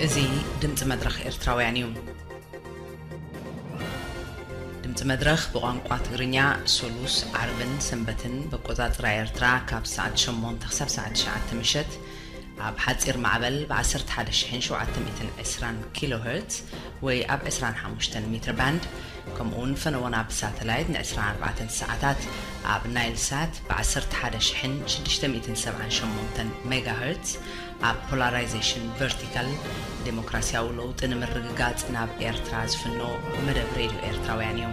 እዚ ድምፂ መድረኽ ኤርትራውያን እዩ። ድምፂ መድረኽ ብቋንቋ ትግርኛ ሶሉስ፣ ዓርብን ሰንበትን ብኣቆፃፅራ ኤርትራ ካብ ሰዓት ሸሞንተ ክሳብ ሰዓት ትሽዓተ ምሸት ኣብ ሓፂር ማዕበል ብ ዓሰርተ ሓደ ሺሕን ሸውዓተ ሚእትን ዕስራን ኪሎ ሄርትዝ ወይ ኣብ ዕስራን ሓሙሽተን ሜትር ባንድ፣ ከምኡ እውን ፈነወና ብሳተላይት ን ዕስራን ኣርባዕተን ሰዓታት ኣብ ናይል ሳት ብ ዓሰርተ ሓደ ሺሕን ሽዱሽተ ሚእትን ሰብዓን ሸሞንተን ሜጋ ሄርትዝ ኣብ ፖላራይዜሽን ቨርቲካል፣ ዴሞክራሲያዊ ለውጢ ንምርግጋጽ ናብ ኤርትራ ዝፍኖ መደብ ሬድዮ ኤርትራውያን እዩ።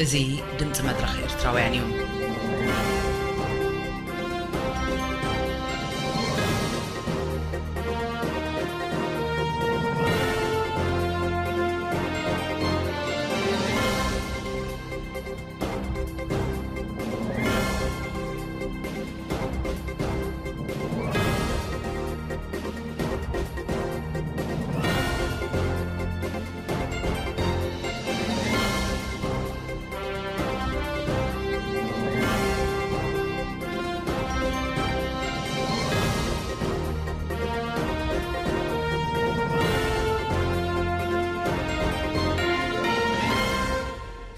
እዚ ድምጺ መድረኽ ኤርትራውያን እዩ።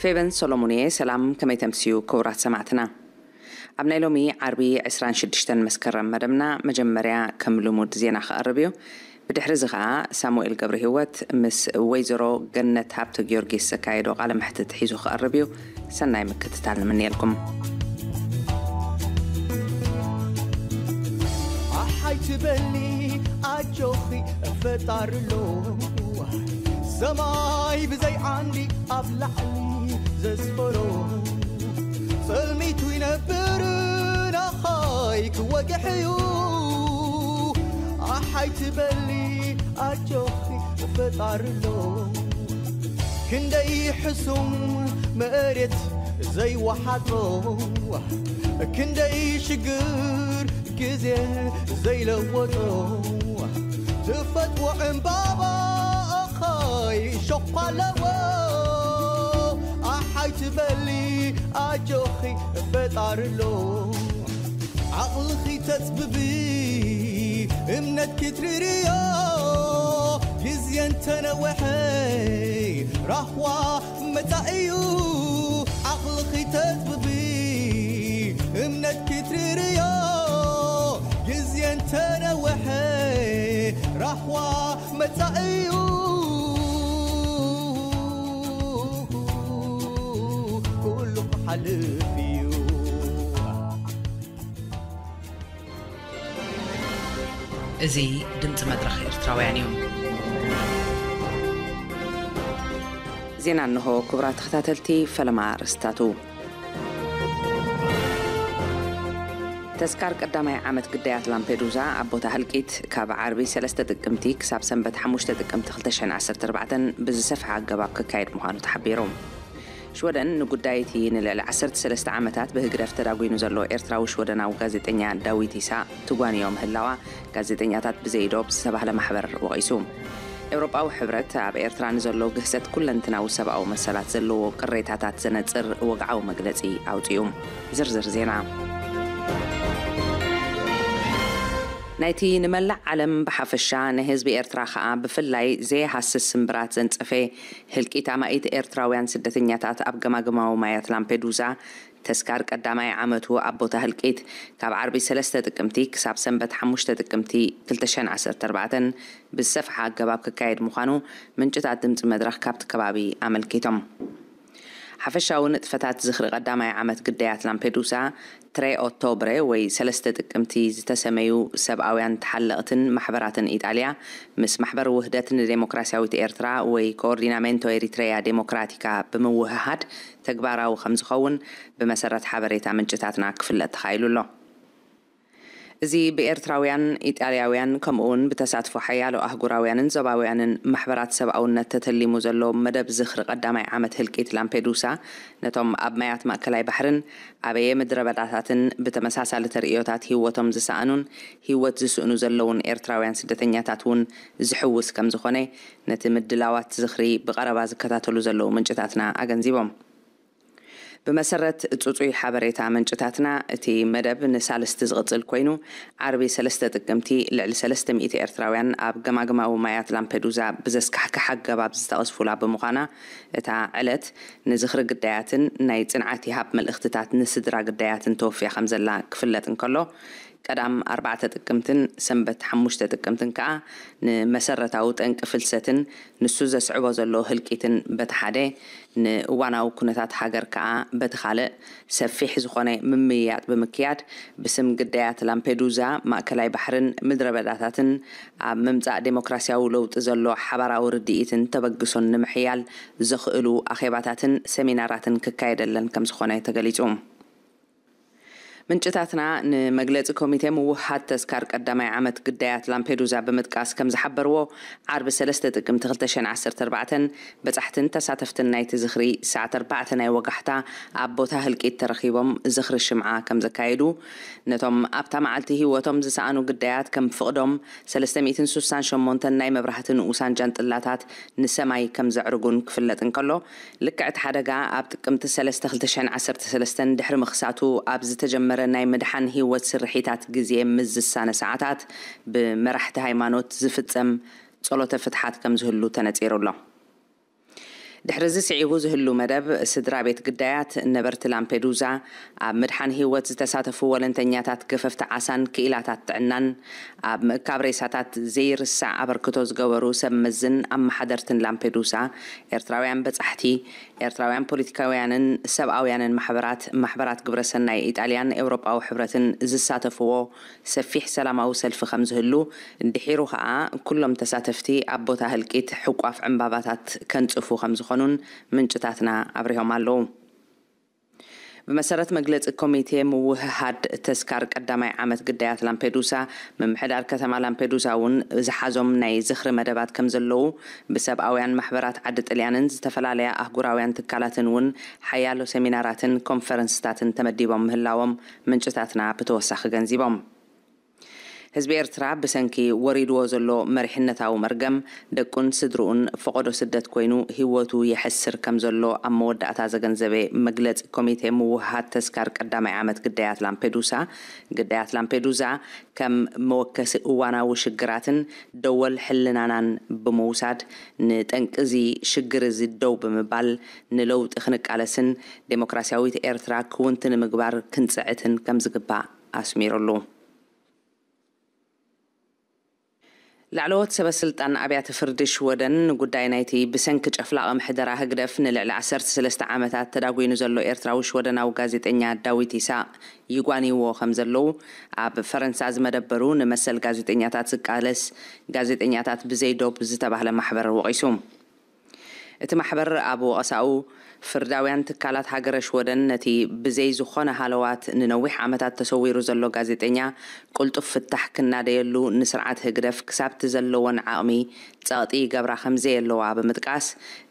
ፌበን ሰሎሞን እየ። ሰላም፣ ከመይ ተምስዩ ክቡራት ሰማዕትና? ኣብ ናይ ሎሚ ዓርቢ ዕስራን ሽዱሽተን መስከረም መደብና መጀመርያ ከም ልሙድ ዜና ክቐርብ እዩ። ብድሕሪ እዚ ኸኣ ሳሙኤል ገብረ ህይወት ምስ ወይዘሮ ገነት ሃብተ ጊዮርጊስ ዘካየዶ ቃለ መሕትት ሒዙ ክቐርብ እዩ። ሰናይ ምክትታል ንምንየልኩም። ኣሓይ ትበሊ ኣጆኺ ፈጣሪ ኣሎ፣ ሰማይ ብዘይ ዓንዲ ኣብ ላዕሊ ዘስፈሮ፣ ጸልሚቱ ይነብር ናኻይ ክወግሕ እዩ። ኣሓይ ትበሊ ኣጆኺ ፈጣሪ ኣሎ፣ ክንደይ ሕሱም መሬት ዘይወሓጦ፣ ክንደይ ሽግር ግዜ ዘይለወጦ፣ ትፈጥዎ ዕምባባ ኣኻይ ሸኳ ኣለዎ። ኣሓይ ትበሊ ኣጆኺ ፈጣሪ ኣሎ፣ ዓቕልኺ ተጽብቢ እምነትኪ ትሪርዮ፣ ግዜ እንተነወሐ ራህዋ መጻኢዩ። ዓቕልኺ ተጽብቢ እምነትኪ ትሪርዮ፣ ግዜ እንተነወሐ ራህዋ መጻኢዩ። ኩሉ ክሓልፍ እዩ። እዚ ድምፂ መድረኽ ኤርትራውያን እዩ። ዜና እንሆ። ክቡራት ተኸታተልቲ፣ ፈለማ ኣርእስታቱ። ተስካር ቀዳማይ ዓመት ግዳያት ላምፔዱዛ ኣብ ቦታ ህልቂት ካብ ዓርቢ ሰለስተ ጥቅምቲ ክሳብ ሰንበት ሓሙሽተ ጥቅምቲ ክልተ ሽሕን ዓሰርተ ኣርባዕተን ብዝሰፍሐ ኣገባብ ክካየድ ምዃኑ ተሓቢሩ። ሽወደን ንጉዳይ እቲ ንልዕሊ ዓሰርተ ሰለስተ ዓመታት ብህግደፍ ተዳጒኑ ዘሎ ኤርትራዊ ሽወደናዊ ጋዜጠኛ ዳዊት ይሳቕ ትጓንዮ ምህላዋ ጋዜጠኛታት ብዘይዶ ብዝተባህለ ማሕበር ወቒሱ። ኤውሮጳዊ ሕብረት ኣብ ኤርትራ ንዘሎ ግህሰት ኩለንትናዊ ሰብኣዊ መሰላት ዘለዎ ቅሬታታት ዘነጽር ወግዓዊ መግለጺ ኣውጺኡ። ዝርዝር ዜና። ናይቲ ንመላእ ዓለም ብሓፈሻ ንህዝቢ ኤርትራ ከኣ ብፍላይ ዘይሃስስ ስምብራት ዘንጸፈ ህልቂት ኣማኢት ኤርትራውያን ስደተኛታት ኣብ ገማግማዊ ማያት ላምፔዱዛ ተስካር ቀዳማይ ዓመቱ ኣብ ቦታ ህልቂት ካብ ዓርቢ ሰለስተ ጥቅምቲ ክሳብ ሰንበት ሓሙሽተ ጥቅምቲ ክልተ ሽሕን ዓሰርተ ኣርባዕተን ብዝሰፍሐ ኣገባብ ክካየድ ምዃኑ ምንጭታት ድምፂ መድረኽ ካብቲ ከባቢ ኣመልኪቶም። ሓፈሻዊ ንጥፈታት ዝኽሪ ቀዳማይ ዓመት ግዳያት ላምፔዱሳ ትሬ ኦቶብሬ ወይ ሰለስተ ጥቅምቲ ዝተሰመዩ ሰብኣውያን ተሓለቕትን ማሕበራትን ኢጣልያ ምስ ማሕበር ውህደት ንዴሞክራሲያዊት ኤርትራ ወይ ኮኦርዲናሜንቶ ኤሪትሬያ ዴሞክራቲካ ብምውህሃድ ተግባራዊ ከም ዝኸውን ብመሰረት ሓበሬታ ምንጭታትና ክፍለጥ ተኻኢሉ ኣሎ። እዚ ብኤርትራውያን፣ ኢጣልያውያን ከምኡውን ብተሳትፎ ሓያሎ ኣህጉራውያንን ዞባውያንን ማሕበራት ሰብኣውነት ተተሊሙ ዘሎ መደብ ዝኽሪ ቀዳማይ ዓመት ህልቂት ላምፔዱሳ ነቶም ኣብ ማያት ማእከላይ ባሕርን ኣበየ ምድረ በዳታትን ብተመሳሳሊ ተርእዮታት ህይወቶም ዝሰኣኑን ህይወት ዝስእኑ ዘለውን ኤርትራውያን ስደተኛታት እውን ዝሕውስ ከም ዝኾነ ነቲ ምድላዋት ዝኽሪ ብቐረባ ዝከታተሉ ዘለዉ ምንጭታትና ኣገንዚቦም። ብመሰረት ጽጹይ ሓበሬታ ምንጭታትና፣ እቲ መደብ ንሳልስቲ ዝቕጽል ኮይኑ፣ ዓርቢ ሰለስተ ጥቅምቲ ልዕሊ ሰለስተ ሚእቲ ኤርትራውያን ኣብ ገማግማዊ ማያት ላምፔዱዛ ብዘስካሕክሕ ኣገባብ ዝተቐዝፉላ ብምዃና፣ እታ ዕለት ንዝኽሪ ግዳያትን ናይ ጽንዓት ይሃብ መልእኽትታት ንስድራ ግዳያትን ተወፍያ ከም ዘላ ክፍለጥ እንከሎ፣ ቀዳም ኣርባዕተ ጥቅምትን ሰንበት ሓሙሽተ ጥቅምትን ከኣ ንመሰረታዊ ጠንቂ ፍልሰትን ንሱ ዘስዕቦ ዘሎ ህልቂትን በቲ ሓደ፣ ንእዋናዊ ኩነታት ሃገር ከኣ በቲ ካልእ ሰፊሕ ዝኾነ ምምይያጥ ብምክያድ፣ ብስም ግዳያት ላምፔዱዛ፣ ማእከላይ ባሕርን ምድረ በዳታትን ኣብ ምምጻእ ዴሞክራሲያዊ ለውጢ ዘሎ ሓባራዊ ርድኢትን ተበግሶን ንምሕያል ዘኽእሉ ኣኼባታትን ሰሚናራትን ክካየደለን ከም ዝኾነ ተገሊጹ። ምንጭታትና ንመግለጺ ኮሚቴ ምውህሃድ ተስካር ቀዳማይ ዓመት ግዳያት ላምፔዱዛ ብምጥቃስ ከም ዝሓበርዎ፣ ዓርቢ ሰለስተ ጥቅምቲ ክልተ ሽሕን ዓሰርተ ኣርባዕተን በጻሕትን ተሳተፍትን ናይቲ ዝኽሪ ሰዓት ኣርባዕተ ናይ ወጋሕታ ኣብ ቦታ ህልቂት ተረኺቦም ዝኽሪ ሽምዓ ከም ዘካየዱ፣ ነቶም ኣብታ መዓልቲ ህይወቶም ዝሰኣኑ ግዳያት ከም ፍቕዶም ሰለስተ ሚእትን ስሳን ሸሞንተን ናይ መብራህቲ ንኡሳን ጃንጥላታት ንሰማይ ከም ዘዕርጉን ክፍለጥ እንከሎ፣ ልክዕ እቲ ሓደጋ ኣብ ጥቅምቲ ሰለስተ ክልተ ሽሕን ዓሰርተ ሰለስተን ድሕሪ ምኽሳቱ ኣብ ዝተጀመረ ናይ ምድሓን ህይወት ስርሒታት ግዜ ምስ ዝሳነ ሰዓታት ብመራሕቲ ሃይማኖት ዝፍጸም ጸሎተ ፍትሓት ከም ዝህሉ ተነጺሩ ኣሎ። ድሕሪ እዚ ስዒቡ ዝህሉ መደብ፣ ስድራ ቤት ግዳያት፣ ነበርቲ ላምፔዱዛ፣ ኣብ ምድሓን ህይወት ዝተሳተፉ ወለንተኛታት ገፈፍቲ ዓሳን ክኢላታት ጥዕናን፣ ኣብ ምእካብ ሬሳታት ዘይርሳዕ ኣበርክቶ ዝገበሩ ሰብ መዝን ኣመሓደርትን ላምፔዱሳ፣ ኤርትራውያን በጻሕቲ፣ ኤርትራውያን ፖለቲካውያንን ሰብኣውያንን ማሕበራት፣ ማሕበራት ግብረሰናይ ኢጣልያን ኤውሮጳዊ ሕብረትን ዝሳተፍዎ ሰፊሕ ሰላማዊ ሰልፊ ከም ዝህሉ፣ ድሒሩ ከኣ ኩሎም ተሳተፍቲ ኣብ ቦታ ህልቂት ሕቋፍ ዕምባባታት ከንጽፉ ከም ዝኾኑን ምንጭታትና ኣብሪሆም ኣለዉ። ብመሰረት መግለጺ ኮሚቴ ምውህሃድ ተስካር ቀዳማይ ዓመት ግዳያት ላምፔዱሳ፣ ምምሕዳር ከተማ ላምፔዱሳ እውን ዝሓዞም ናይ ዝኽሪ መደባት ከም ዘለዉ፣ ብሰብኣውያን ማሕበራት ዓዲ ጥልያንን ዝተፈላለያ ኣህጉራውያን ትካላትን እውን ሓያሎ ሰሚናራትን ኮንፈረንስታትን ተመዲቦም ምህላዎም ምንጭታትና ብተወሳኺ ገንዚቦም። ህዝቢ ኤርትራ ብሰንኪ ወሪድዎ ዘሎ መሪሕነታዊ መርገም፣ ደቁን ስድርኡን ፈቐዶ ስደት ኮይኑ ህይወቱ የሕስር ከም ዘሎ ኣብ መወዳእታ ዘገንዘበ መግለጺ ኮሚቴ ምውህሃድ ተስካር ቀዳማይ ዓመት ግዳያት ላምፔዱሳ፣ ግዳያት ላምፔዱዛ ከም መወከሲ እዋናዊ ሽግራትን ደወል ሕልናናን ብምውሳድ፣ ንጠንቂ እዚ ሽግር እዚ ደው ብምባል ንለውጢ ክንቃለስን ዴሞክራሲያዊት ኤርትራ ክውንቲ ንምግባር ክንጽዕትን ከም ዝግባእ ኣስሚሩሉ። ላዕለዎት ሰበ ስልጣን ኣብያተ ፍርዲ ሽወደን ንጉዳይ ናይቲ ብሰንኪ ጨፍላቒ ምሕደራ ህግደፍ ንልዕሊ ዓሰርተ ሰለስተ ዓመታት ተዳጒኑ ዘሎ ኤርትራዊ ሽወደናዊ ጋዜጠኛ ዳዊት ይስሐቅ ይጓንይዎ ከም ዘለዉ፣ ኣብ ፈረንሳ ዝመደበሩ ንመሰል ጋዜጠኛታት ዝቃለስ ጋዜጠኛታት ብዘይ ዶብ ዝተባህለ ማሕበር ወቒሱ። እቲ ማሕበር ኣብ ወቐሳኡ፣ ፍርዳውያን ትካላት ሃገረ ሽወደን ነቲ ብዘይ ዝኾነ ሃለዋት ንነዊሕ ዓመታት ተሰዊሩ ዘሎ ጋዜጠኛ ቅልጡፍ ፍታሕ ክናደየሉ ንስርዓት ህግደፍ ክሳብቲ ዘለወን ዓቕሚ ጸቕጢ ይገብራ ከም ዘየለዋ ብምጥቃስ፣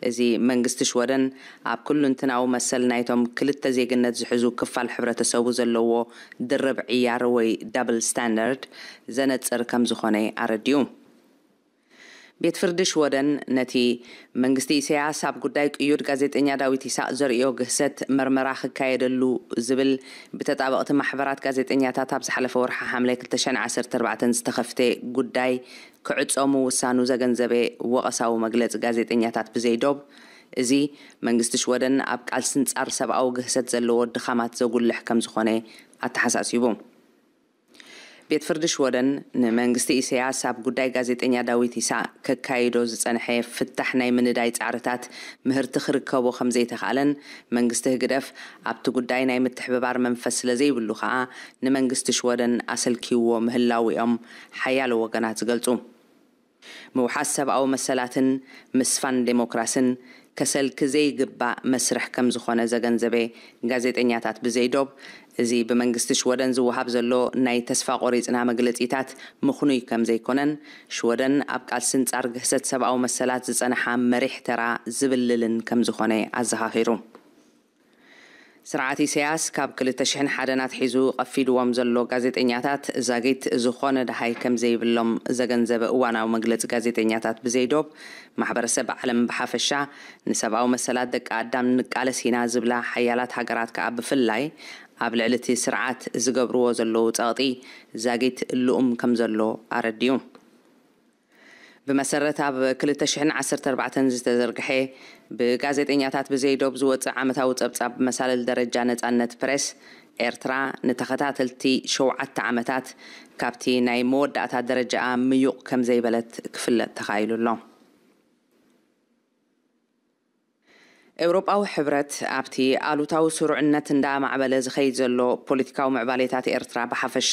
እዚ መንግስቲ ሽወደን ኣብ ኩሉንትናዊ መሰል ናይቶም ክልተ ዜግነት ዝሕዙ ክፋል ሕብረተሰቡ ዘለዎ ድርብ ዕያር ወይ ዳብል ስታንዳርድ ዘነጽር ከም ዝኾነ ኣረዲኡ። ቤት ፍርዲ ሽወደን ነቲ መንግስቲ ኢሳያስ ኣብ ጉዳይ ቅዩድ ጋዜጠኛ ዳዊት ይስሐቅ ዘርእዮ ግህሰት መርመራ ክካየደሉ ዝብል ብተጣበቕቲ ማሕበራት ጋዜጠኛታት ኣብ ዝሓለፈ ወርሒ ሓምለ ክልተ ሽሕን ዓሰርተ ኣርባዕተን ዝተኸፍተ ጉዳይ ክዕጾ ምውሳኑ ዘገንዘበ ወቐሳዊ መግለጺ ጋዜጠኛታት ብዘይ ዶብ፣ እዚ መንግስቲ ሽወደን ኣብ ቃልሲ ኣንጻር ሰብኣዊ ግህሰት ዘለዎ ድኻማት ዘጉልሕ ከም ዝኾነ ኣተሓሳሲቡ። ቤት ፍርዲ ሽወደን ንመንግስቲ ኢሳያስ ኣብ ጉዳይ ጋዜጠኛ ዳዊት ይስሐቅ ከካይዶ ዝጸንሐ ፍታሕ ናይ ምንዳይ ጻዕርታት ምህርቲ ክርከቦ ከም ዘይተኻእለን፣ መንግስቲ ህግደፍ ኣብቲ ጉዳይ ናይ ምትሕብባር መንፈስ ስለ ዘይብሉ ከኣ ንመንግስቲ ሽወደን ኣሰልኪዎ ምህላዉ እዮም ሓያሎ ወገናት ዝገልጹ። ምውሓስ ሰብኣዊ መሰላትን ምስፋን ዴሞክራስን ከሰልኪ ዘይግባእ መስርሕ ከም ዝኾነ ዘገንዘበ ጋዜጠኛታት ብዘይ ዶብ፣ እዚ ብመንግስቲ ሽወደን ዝወሃብ ዘሎ ናይ ተስፋ ቆሪጽና መግለጺታት ምኽኑይ ከም ዘይኮነን፣ ሽወደን ኣብ ቃልሲ ኣንጻር ግህሰት ሰብኣዊ መሰላት ዝጸንሓ መሪሕ ተራ ዝብልልን ከም ዝኾነ ኣዘኻኺሩ። ስርዓት ኢሳያስ ካብ ክልተ ሽሕን ሓደን ኣትሒዙ ቀፊድዎም ዘሎ ጋዜጠኛታት ዛጊት ዝኾነ ደሃይ ከም ዘይብሎም ዘገንዘበ እዋናዊ መግለጺ ጋዜጠኛታት ብዘይዶብ፣ ማሕበረሰብ ዓለም ብሓፈሻ፣ ንሰብኣዊ መሰላት ደቂ ኣዳም ንቃለስ ኢና ዝብላ ሓያላት ሃገራት ከኣ ብፍላይ፣ ኣብ ልዕሊ እቲ ስርዓት ዝገብርዎ ዘለዉ ጸቕጢ ዛጊት ልኡም ከም ዘሎ ኣረዲኡ። ብመሰረት ኣብ ክልተ ሽሕን ዓሰርተ ኣርባዕተን ዝተዘርግሐ ብጋዜጠኛታት ብዘይዶብ ዝወጽእ ዓመታዊ ጸብጻብ መሳልል ደረጃ ነጻነት ፕሬስ፣ ኤርትራ ንተኸታተልቲ ሸውዓተ ዓመታት ካብቲ ናይ መወዳእታ ደረጃኣ ምዩቕ ከም ዘይበለት ክፍለጥ ተኻኢሉ ኣሎ። ኤውሮጳዊ ሕብረት ኣብቲ ኣሉታዊ ስሩዕነት እንዳማዕበለ ዝኸይድ ዘሎ ፖለቲካዊ ምዕባሌታት ኤርትራ ብሓፈሻ፣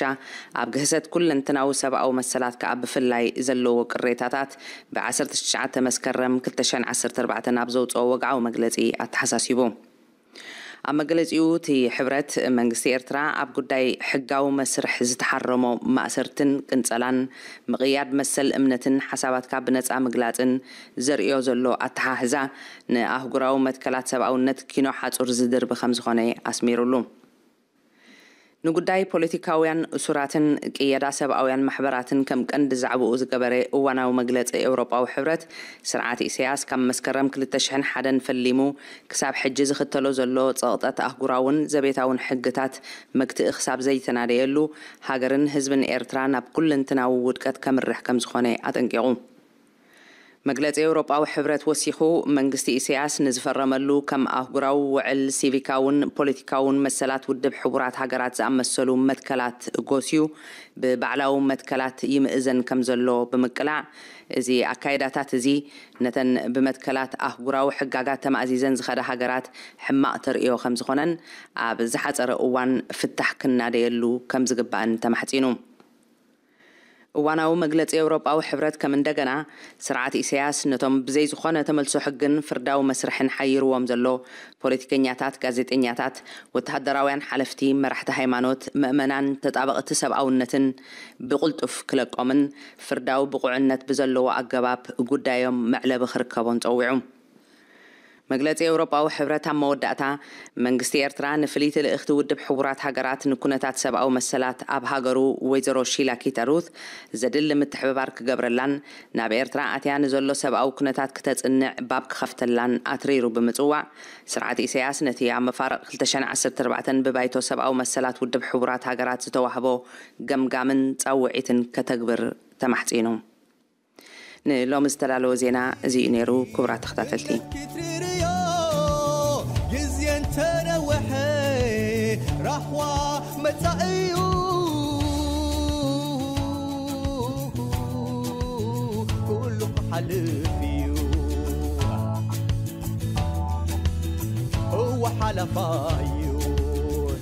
ኣብ ግህሰት ኩለንትናዊ ሰብኣዊ መሰላት ከኣ ብፍላይ ዘለዎ ቅሬታታት ብ ዓሰርተ ትሽዓተ መስከረም ክልተ ሽሕን ዓሰርተ ኣርባዕተን ኣብ ዘውጽኦ ወግዓዊ መግለጺ ኣተሓሳሲቡ። ኣብ መግለጺኡ፣ እቲ ሕብረት መንግስቲ ኤርትራ ኣብ ጉዳይ ሕጋዊ መስርሕ ዝተሓረሞ ማእሰርትን ቅንጸላን፣ ምቕያድ መሰል እምነትን ሓሳባትካ ብነጻ ምግላጽን ዘርእዮ ዘሎ ኣተሓሕዛ ንኣህጉራዊ መትከላት ሰብኣውነት ኪኖ ሓጹር ዝድርቢ ከም ዝኾነ ኣስሚሩሉ። ንጉዳይ ፖለቲካውያን እሱራትን ቅየዳ ሰብኣውያን ማሕበራትን ከም ቀንዲ ዛዕባኡ ዝገበረ እዋናዊ መግለጺ ኤውሮጳዊ ሕብረት፣ ስርዓት ኢሳያስ ካብ መስከረም ክልተ ሽሕን ሓደን ፈሊሙ ክሳብ ሕጂ ዝኽተሎ ዘሎ ጸቕጠት ኣህጉራውን ዘቤታውን ሕግታት መግትኢ ክሳብ ዘይተናደየሉ፣ ሃገርን ህዝብን ኤርትራ ናብ ኩለንትናዊ ውድቀት ከምርሕ ከም ዝኾነ ኣጠንቂቑ። መግለጺ ኤውሮጳዊ ሕብረት ወሲኹ፣ መንግስቲ ኢሳያስ ንዝፈረመሉ ከም ኣህጉራዊ ውዕል ሲቪካውን ፖለቲካውን መሰላት ውድብ ሕቡራት ሃገራት ዝኣመሰሉ መትከላት ጎስዩ፣ ብባዕላዊ መትከላት ይምእዘን ከም ዘሎ ብምቅላዕ፣ እዚ ኣካይዳታት እዚ ነተን ብመትከላት ኣህጉራዊ ሕጋጋት ተማእዚዘን ዝኸዳ ሃገራት ሕማቕ ተርእዮ ከም ዝኾነን ኣብ ዝሓጸረ እዋን ፍታሕ ክናደየሉ ከም ዝግባእን ተማሕጺኑ። እዋናዊ መግለጺ ኤውሮጳዊ ሕብረት ከም እንደገና፣ ስርዓት ኢሳያስ ነቶም ብዘይ ዝኾነ ተመልሶ ሕግን ፍርዳዊ መስርሕን ሓይርዎም ዘሎ ፖለቲከኛታት፣ ጋዜጠኛታት፣ ወተሃደራውያን ሓለፍቲ፣ መራሕቲ ሃይማኖት፣ ምእመናን፣ ተጣበቕቲ ሰብኣውነትን ብቕልጡፍ ክለቆምን ፍርዳዊ ብቑዕነት ብዘለዎ ኣገባብ ጉዳዮም መዕለቢ ክርከቦን ጸዊዑ። መግለጺ ኤውሮጳዊ ሕብረት ኣብ መወዳእታ፣ መንግስቲ ኤርትራ ንፍልይቲ ልእኽቲ ውድብ ሕቡራት ሃገራት ንኩነታት ሰብኣዊ መሰላት ኣብ ሃገሩ ወይዘሮ ሺላ ኪተሩት ዘድሊ ምትሕብባር ክገብረላን ናብ ኤርትራ ኣትያ ንዘሎ ሰብኣዊ ኩነታት ክተጽንዕ ባብ ክኸፍተላን ኣትሪሩ ብምጽዋዕ፣ ስርዓት ኢሳያስ ነቲ ኣብ መፋርቕ ክልተ ሽሕን ዓሰርተ ኣርባዕተን ብባይቶ ሰብኣዊ መሰላት ውድብ ሕቡራት ሃገራት ዝተዋህቦ ገምጋምን ጻውዒትን ከተግብር ተማሕጺኑ። ንሎሚ ዝተዳለወ ዜና እዚ እዩ ነይሩ። ክቡራት ተኸታተልቲ፣ ክትርዮ ግዜ እንተነወሐ ራህዋ መጻእዩ፣ ኩሉ ክሓልፍ እዩ። እወ ሓላፋ እዩ፣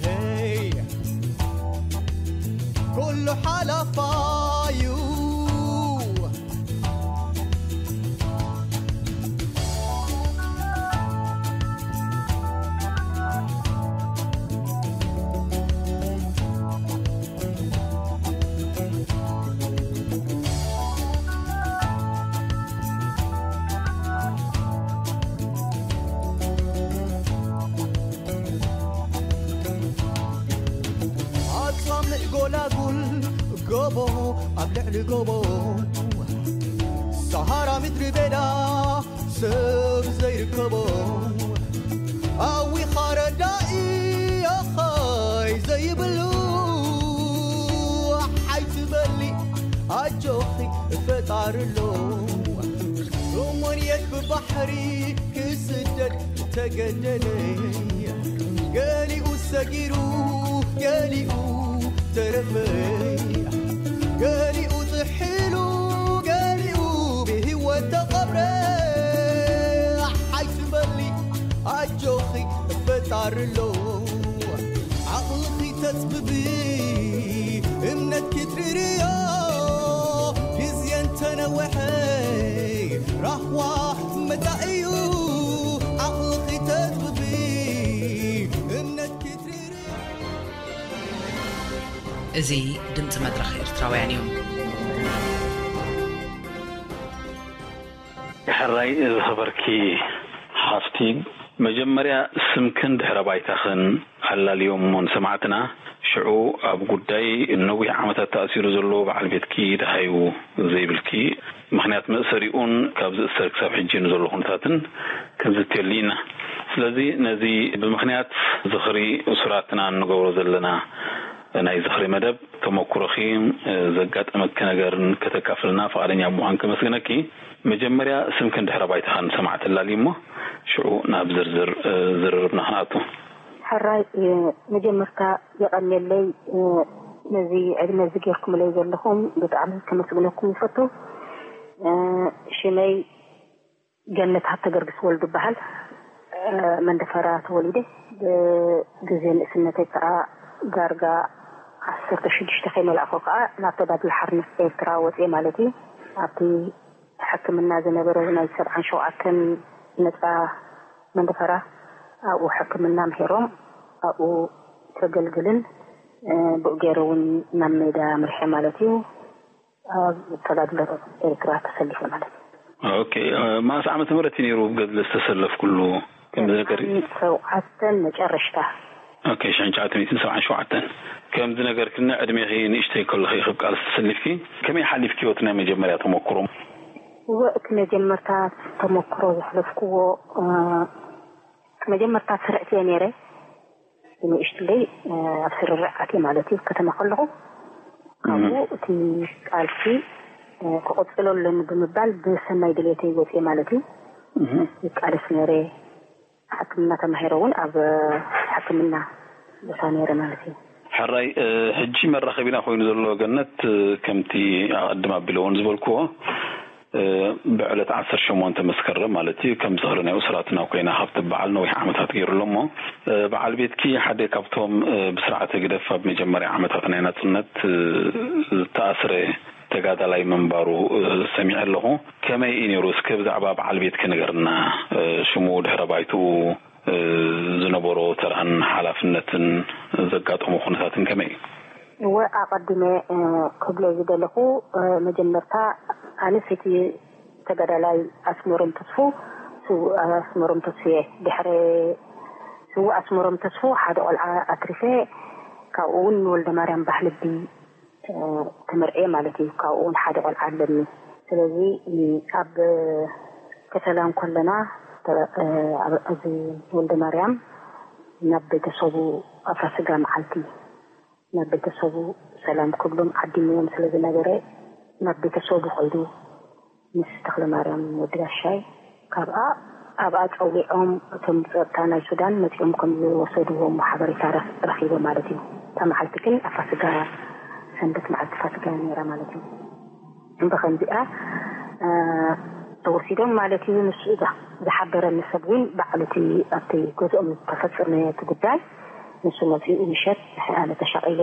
ሄይ፣ ኩሉ ሓላፋ እዩ። ኣብ ጻምእ ጎላጉል ጎቦ፣ ኣብ ልዕሊ ጎቦ ሰሃራ ምድሪ በዳ ሰብ ዘይርከቦ፣ ኣዊኻ ረዳኢ ኣኻይ ዘይብሉ ሓይ ትበሊ ኣጆኺ ፈጣሪ ኣሎ። ሶሞን የት ብባሕሪ ክስደድ ተገደደ። ገሊኡ ሰጊሩ፣ ገሊኡ ተረፈ። ገሊኡ ጥሒሉ፣ ገሊኡ ብህይወት ተቐብረ። ሓይ ትበሊ ኣጆኺ ፈጣሪ ኣሎ። ዓቕልኺ ተጽብቢ፣ እምነትኪ ትርርዮ። ግዜ እንተነወሐ ራህዋ መጻእዩ። ዓቕልኺ ተጽብቢ፣ እምነትኪ ትርርዮ። እዚ ድምፂ መድረኽ ኤርትራውያን እዩ። ሕራይ ዝኸበርኪ ሓፍቲ፣ መጀመርያ ስምክን ድሕረ ባይታኽን ኣላልዮሞ ንሰማዕትና፣ ሽዑ ኣብ ጉዳይ ነዊሕ ዓመታት ተኣሲሩ ዘሎ በዓል ቤትኪ ደሃዩ ዘይብልኪ፣ ምኽንያት መእሰሪኡን ካብ ዝእሰር ክሳብ ሕጂ ንዘሎ ኩነታትን ክንዝትየሉ ኢና። ስለዚ ነዚ ብምኽንያት ዝኽሪ እሱራትና እንገብሮ ዘለና ናይ ዝኽሪ መደብ፣ ተመኩሮኺን ዘጋጠመኪ ነገርን ከተካፍልና ፍቓደኛ ብምዃን ከመስግነኪ። መጀመርያ ስምክን ድሕረ ባይታኻን ንሰማዕቲ ኣላልዩ እሞ ሽዑ ናብ ዝርዝር ዝርርብና ክንኣቱ። ሕራይ፣ መጀመርታ የቐንየለይ፣ ነዚ ዕድመ እዚ ጌርኩምለይ ዘለኹም ብጣዕሚ ከመስግነኩም ይፈቱ። ሽመይ ገነት ሃብተገርግስ ወልዱ ይበሃል። መንደፈራ ተወሊደ። ብግዜ ንእስነተይ ከዓ ዳርጋ ዓሰርተ ሽዱሽተ ከይመላእኩ ከዓ ናብ ተጋድሎ ሓርነት ኤርትራ ወፅየ ማለት እዩ። ኣብቲ ሕክምና ዝነበረ ናይ ሰብዓን ሸውዓተን ነፃ መንደፈራ ኣብኡ ሕክምና ምሄሮም ኣብኡ ተገልግልን፣ እ፣ ብኡ ገይረ እውን ናብ ሜዳ ምርሐ ማለት እዩ። ኣብ ተጋድሎ ኤርትራ ተሰሊፈ ማለት እዩ። ኦኬ፣ እ፣ ማእስ ዓመተ ምህረት እዩ ነይሩ ኣብ ገድሊ ዝተሰለፍኩሉ? ከም ዝነገር ሰብዓን ሸውዓተን መጨረሽታ። ኦኬ፣ ሽሕን ትሽዓተ ሚእትን ሰብዓን ሸውዓተን። ከም ዝነገርክኒ ዕድሜኺ ንእሽተይ ከለኺ ካብ ቃልሲ ተሰሊፍኪ። ከመይ ሓሊፍኪ ህይወት ናይ መጀመርያ ተመክሮ? እወ፣ እቲ መጀመርታ ተመክሮ ዘሕለፍክዎ፣ እ፣ መጀመርታ ስርዕቲ እየ ነይረ። ንእሽትለይ፣ እ፣ ኣብ ስርርዕ ኣትየ ማለት እዩ፣ ከተማ ከለኹ። ካብኡ እህ። እቲ ቃልሲ፣ እ፣ ክቕጽሎ ኣለኒ ብምባል ብሰናይ ድሌተይ ወፅየ ማለት እዩ። እህ። ይቃለስ ነይረ። ሕክምና ተማሂረ እውን ኣብ ሕክምና ቦታ ነይረ ማለት እዩ። ሕራይ፣ እ፣ ሕጂ መራኸቢና ኮይኑ ዘሎ ገነት፣ እ፣ ከምቲ ኣቐድም ኣቢለ እውን ዝበልክዎ፣ እ፣ ብዕለት ዓሰርተ ሸሞንተ መስከረም ማለት እዩ፣ ከም ዝኽሪ ናይ እሱራትና ኮይና ካብ ትበዓል ነዊሕ ዓመታት ገይሩ ኣሎ እሞ፣ እ፣ በዓል ቤትኪ ሓደ ካብቶም፣ እ፣ ብስርዓት ህግደፍ ኣብ መጀመርያ ዓመታት ናይ ናጽነት፣ እ፣ ዝተኣስረ ተጋዳላይ ምንባሩ፣ እ፣ ሰሚዐ ኣለኹ። ከመይ እዩ ነይሩ? እስከ ብዛዕባ በዓል ቤትኪ ንገርና። እ፣ ሽሙ፣ ድሕረ ባይትኡ፣ እ፣ ዝነበሮ ተራን ሓላፍነትን ዘጋጠሞ ኩነታትን ከመይ እዩ? እወ፣ ኣቐዲመ፣ እ፣ ክብሎ ዝደለኹ፣ እ፣ መጀመርታ ኣነ ሰይቲ ተጋዳላይ ኣስመሮም ተስፉ፣ ስዉእ ኣስመሮም ተስፉ እየ። ድሕሪ ስዉእ ኣስመሮም ተስፉ ሓደ ቆልዓ ኣትሪፈ፣ ካብኡ እውን ንወልደ ማርያም ባህልቢ፣ እ፣ ተመርዕየ ማለት እዩ። ካብኡ እውን ሓደ ቆልዓ ኣለኒ። ስለዚ፣ እ፣ ኣብ ከሰላ እንከለና፣ ተ-፣ እ፣ ኣብ፣ እዚ ወልደ ማርያም ናብ ቤተሰቡ ኣብ ፋሲጋ መዓልቲ ናብ ቤተሰቡ ሰላም ክብሎም ዓዲምዎም ስለ ዝነበረ፣ ናብ ቤተሰቡ ከይዱ ምስ ተኽለ ማርያም ወዲ ጋሻይ ካብኣ፣ ኣብኣ ጸዊዖም፣ እቶም ጸጥታ ናይ ሱዳን መጺኦም ከም ዝወሰድዎም ሓበሬታ ረኽ-፣ ረኺበ ማለት እዩ። እታ መዓልቲ ግን ኣብ ፋሲጋ፣ ሰንበት መዓልቲ ፋሲጋ እያ ነይራ ማለት እዩ። ብኸምዚኣ፣ እ፣ ተወሲዶም ማለት እዩ። ንሱ እዛ ዝሓበረኒ ሰብ እውን ባዕሉ እቲ ኣብቲ ገዝኦም ዝተፈጸመ እቲ ጉዳይ፣ ንሱ መጺኡ ምሸት፣ ኣነ ተሻቒለ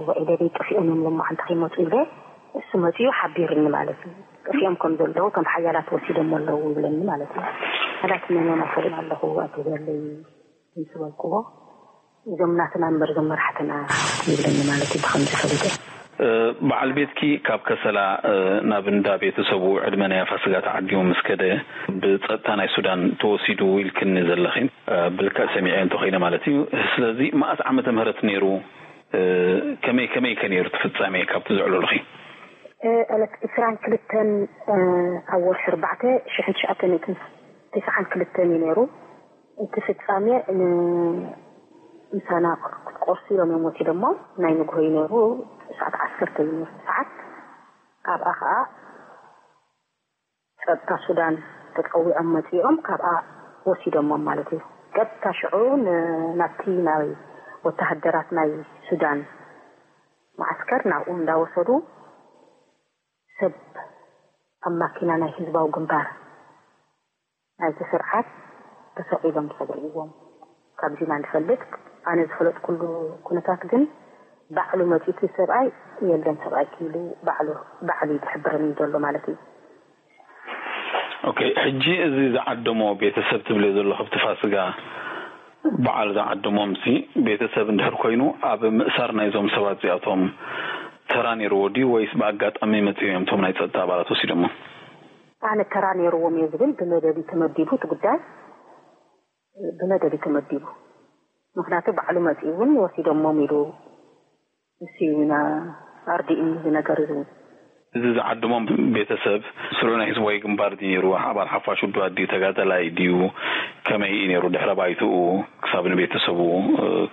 ውዒለ፣ "ደይ ጠፊኦም እዮም ሎማዓንቲ ከይመጹ?" ኢለ፣ እሱ መጺኡ ሓቢርኒ ማለት እዩ። ጠፊኦም ከም ዘለዉ፣ ከም ሓያላት ወሲዶም ኣለዉ ይብለኒ ማለት እዩ። ሓያላት መን እዮም? ኣሰሪም ኣለኹ፣ ኣትበለይ ምስ በልክዎ፣ እዞም ናትና እምበር እዞም መራሕትና ይብለኒ ማለት እዩ፣ ብኸምዚ ፈሊጠ። እ፣ በዓል ቤትኪ ካብ ከሰላ፣ እ፣ ናብ እንዳ ቤተሰቡ ዕድመ ናይ ፋሲጋ ተዓዲሙ ምስ ከደ፣ ብጸጥታ ናይ ሱዳን ተወሲዱ ኢልክኒ ዘለኺ፣ እ፣ ብልክዕ ሰሚዐ እንተኾይነ ማለት እዩ። ስለዚ መኣስ ዓመተ ምህረት ነይሩ? እ፣ ከመይ፣ ከመይ ከ ነይሩ እቲ ፍጻሜ ካብቲ ዘዕለልኺ? እ፣ ዕለት ዕስራን ክልተን፣ እ፣ ኣብ ወርሒ ኣርባዕተ ሽሕን ትሽዓተ ሚእትን ተስዓን ክልተን እዩ ነይሩ። እቲ ፍጻሜ ን-፣ ምሳና ክትቆርሱ ኢሎም እዮም ወሲዶሞ። ናይ ንግሆ እዩ ነይሩ፣ ሰዓት ዓሰርተ እዩ ነይሩ ሰዓት። ካብኣ ኸኣ ጸጥታ ሱዳን ተጸዊዖም መጺኦም ካብኣ ወሲዶሞም ማለት እዩ። ቀጥታ ሽዑ ን-፣ ናብቲ ናይ ወተሃደራት ናይ ሱዳን መዓስከር ናብኡ እንዳወሰዱ ሰብ ኣብ ማኪና ናይ ህዝባዊ ግንባር ናይቲ ስርዓት ተሰቒሎም ተሰጊእዎም። ካብዚ ኢና ንፈልጥ። ኣነ ዝፈለጥኩሉ ኩነታት ግን ባዕሉ መጺኡ እቲ ሰብኣይ የለን ሰብኣይ ክኢሉ ባዕሉ፣ ባዕሉ እዩ ዝሕብረኒ ዘሎ ማለት እዩ። ኦኬ፣ ሕጂ እዚ ዝዓደሞ ቤተሰብ ትብልዮ ዘለኹ ኣብቲ ፋስጋ በዓል ዝዓደሞምሲ ቤተሰብ እንድሕር ኮይኑ ኣብ ምእሳር ናይዞም ሰባት እዚኣቶም ተራ ነይርዎ ድዩ ወይስ ብኣጋጣሚ መጺኦም እዮም እቶም ናይ ጸጥታ ኣባላት ወሲዶሞ? ኣነ ተራ ነይርዎም እየ ዝብል ብመደብ እዩ ተመዲቡ እቲ ጉዳይ። ብመደብ እዩ ተመዲቡ። ምኽንያቱ ባዕሉ መፂኡ እውን ወሲዶሞም ኢሉ ንሱ እዩ ኢና ኣርዲእኒ እዚ ነገር እዚ እውን። እዚ ዝዓድሞም ቤተሰብ ስሩዕ ናይ ህዝባዊ ግንባር ድዩ ነይሩ? ኣባል ሓፋሽ ውድባት ድዩ? ተጋዳላይ ድዩ? ከመይ እዩ ነይሩ? ድሕረ ባይትኡ ክሳብ ንቤተሰቡ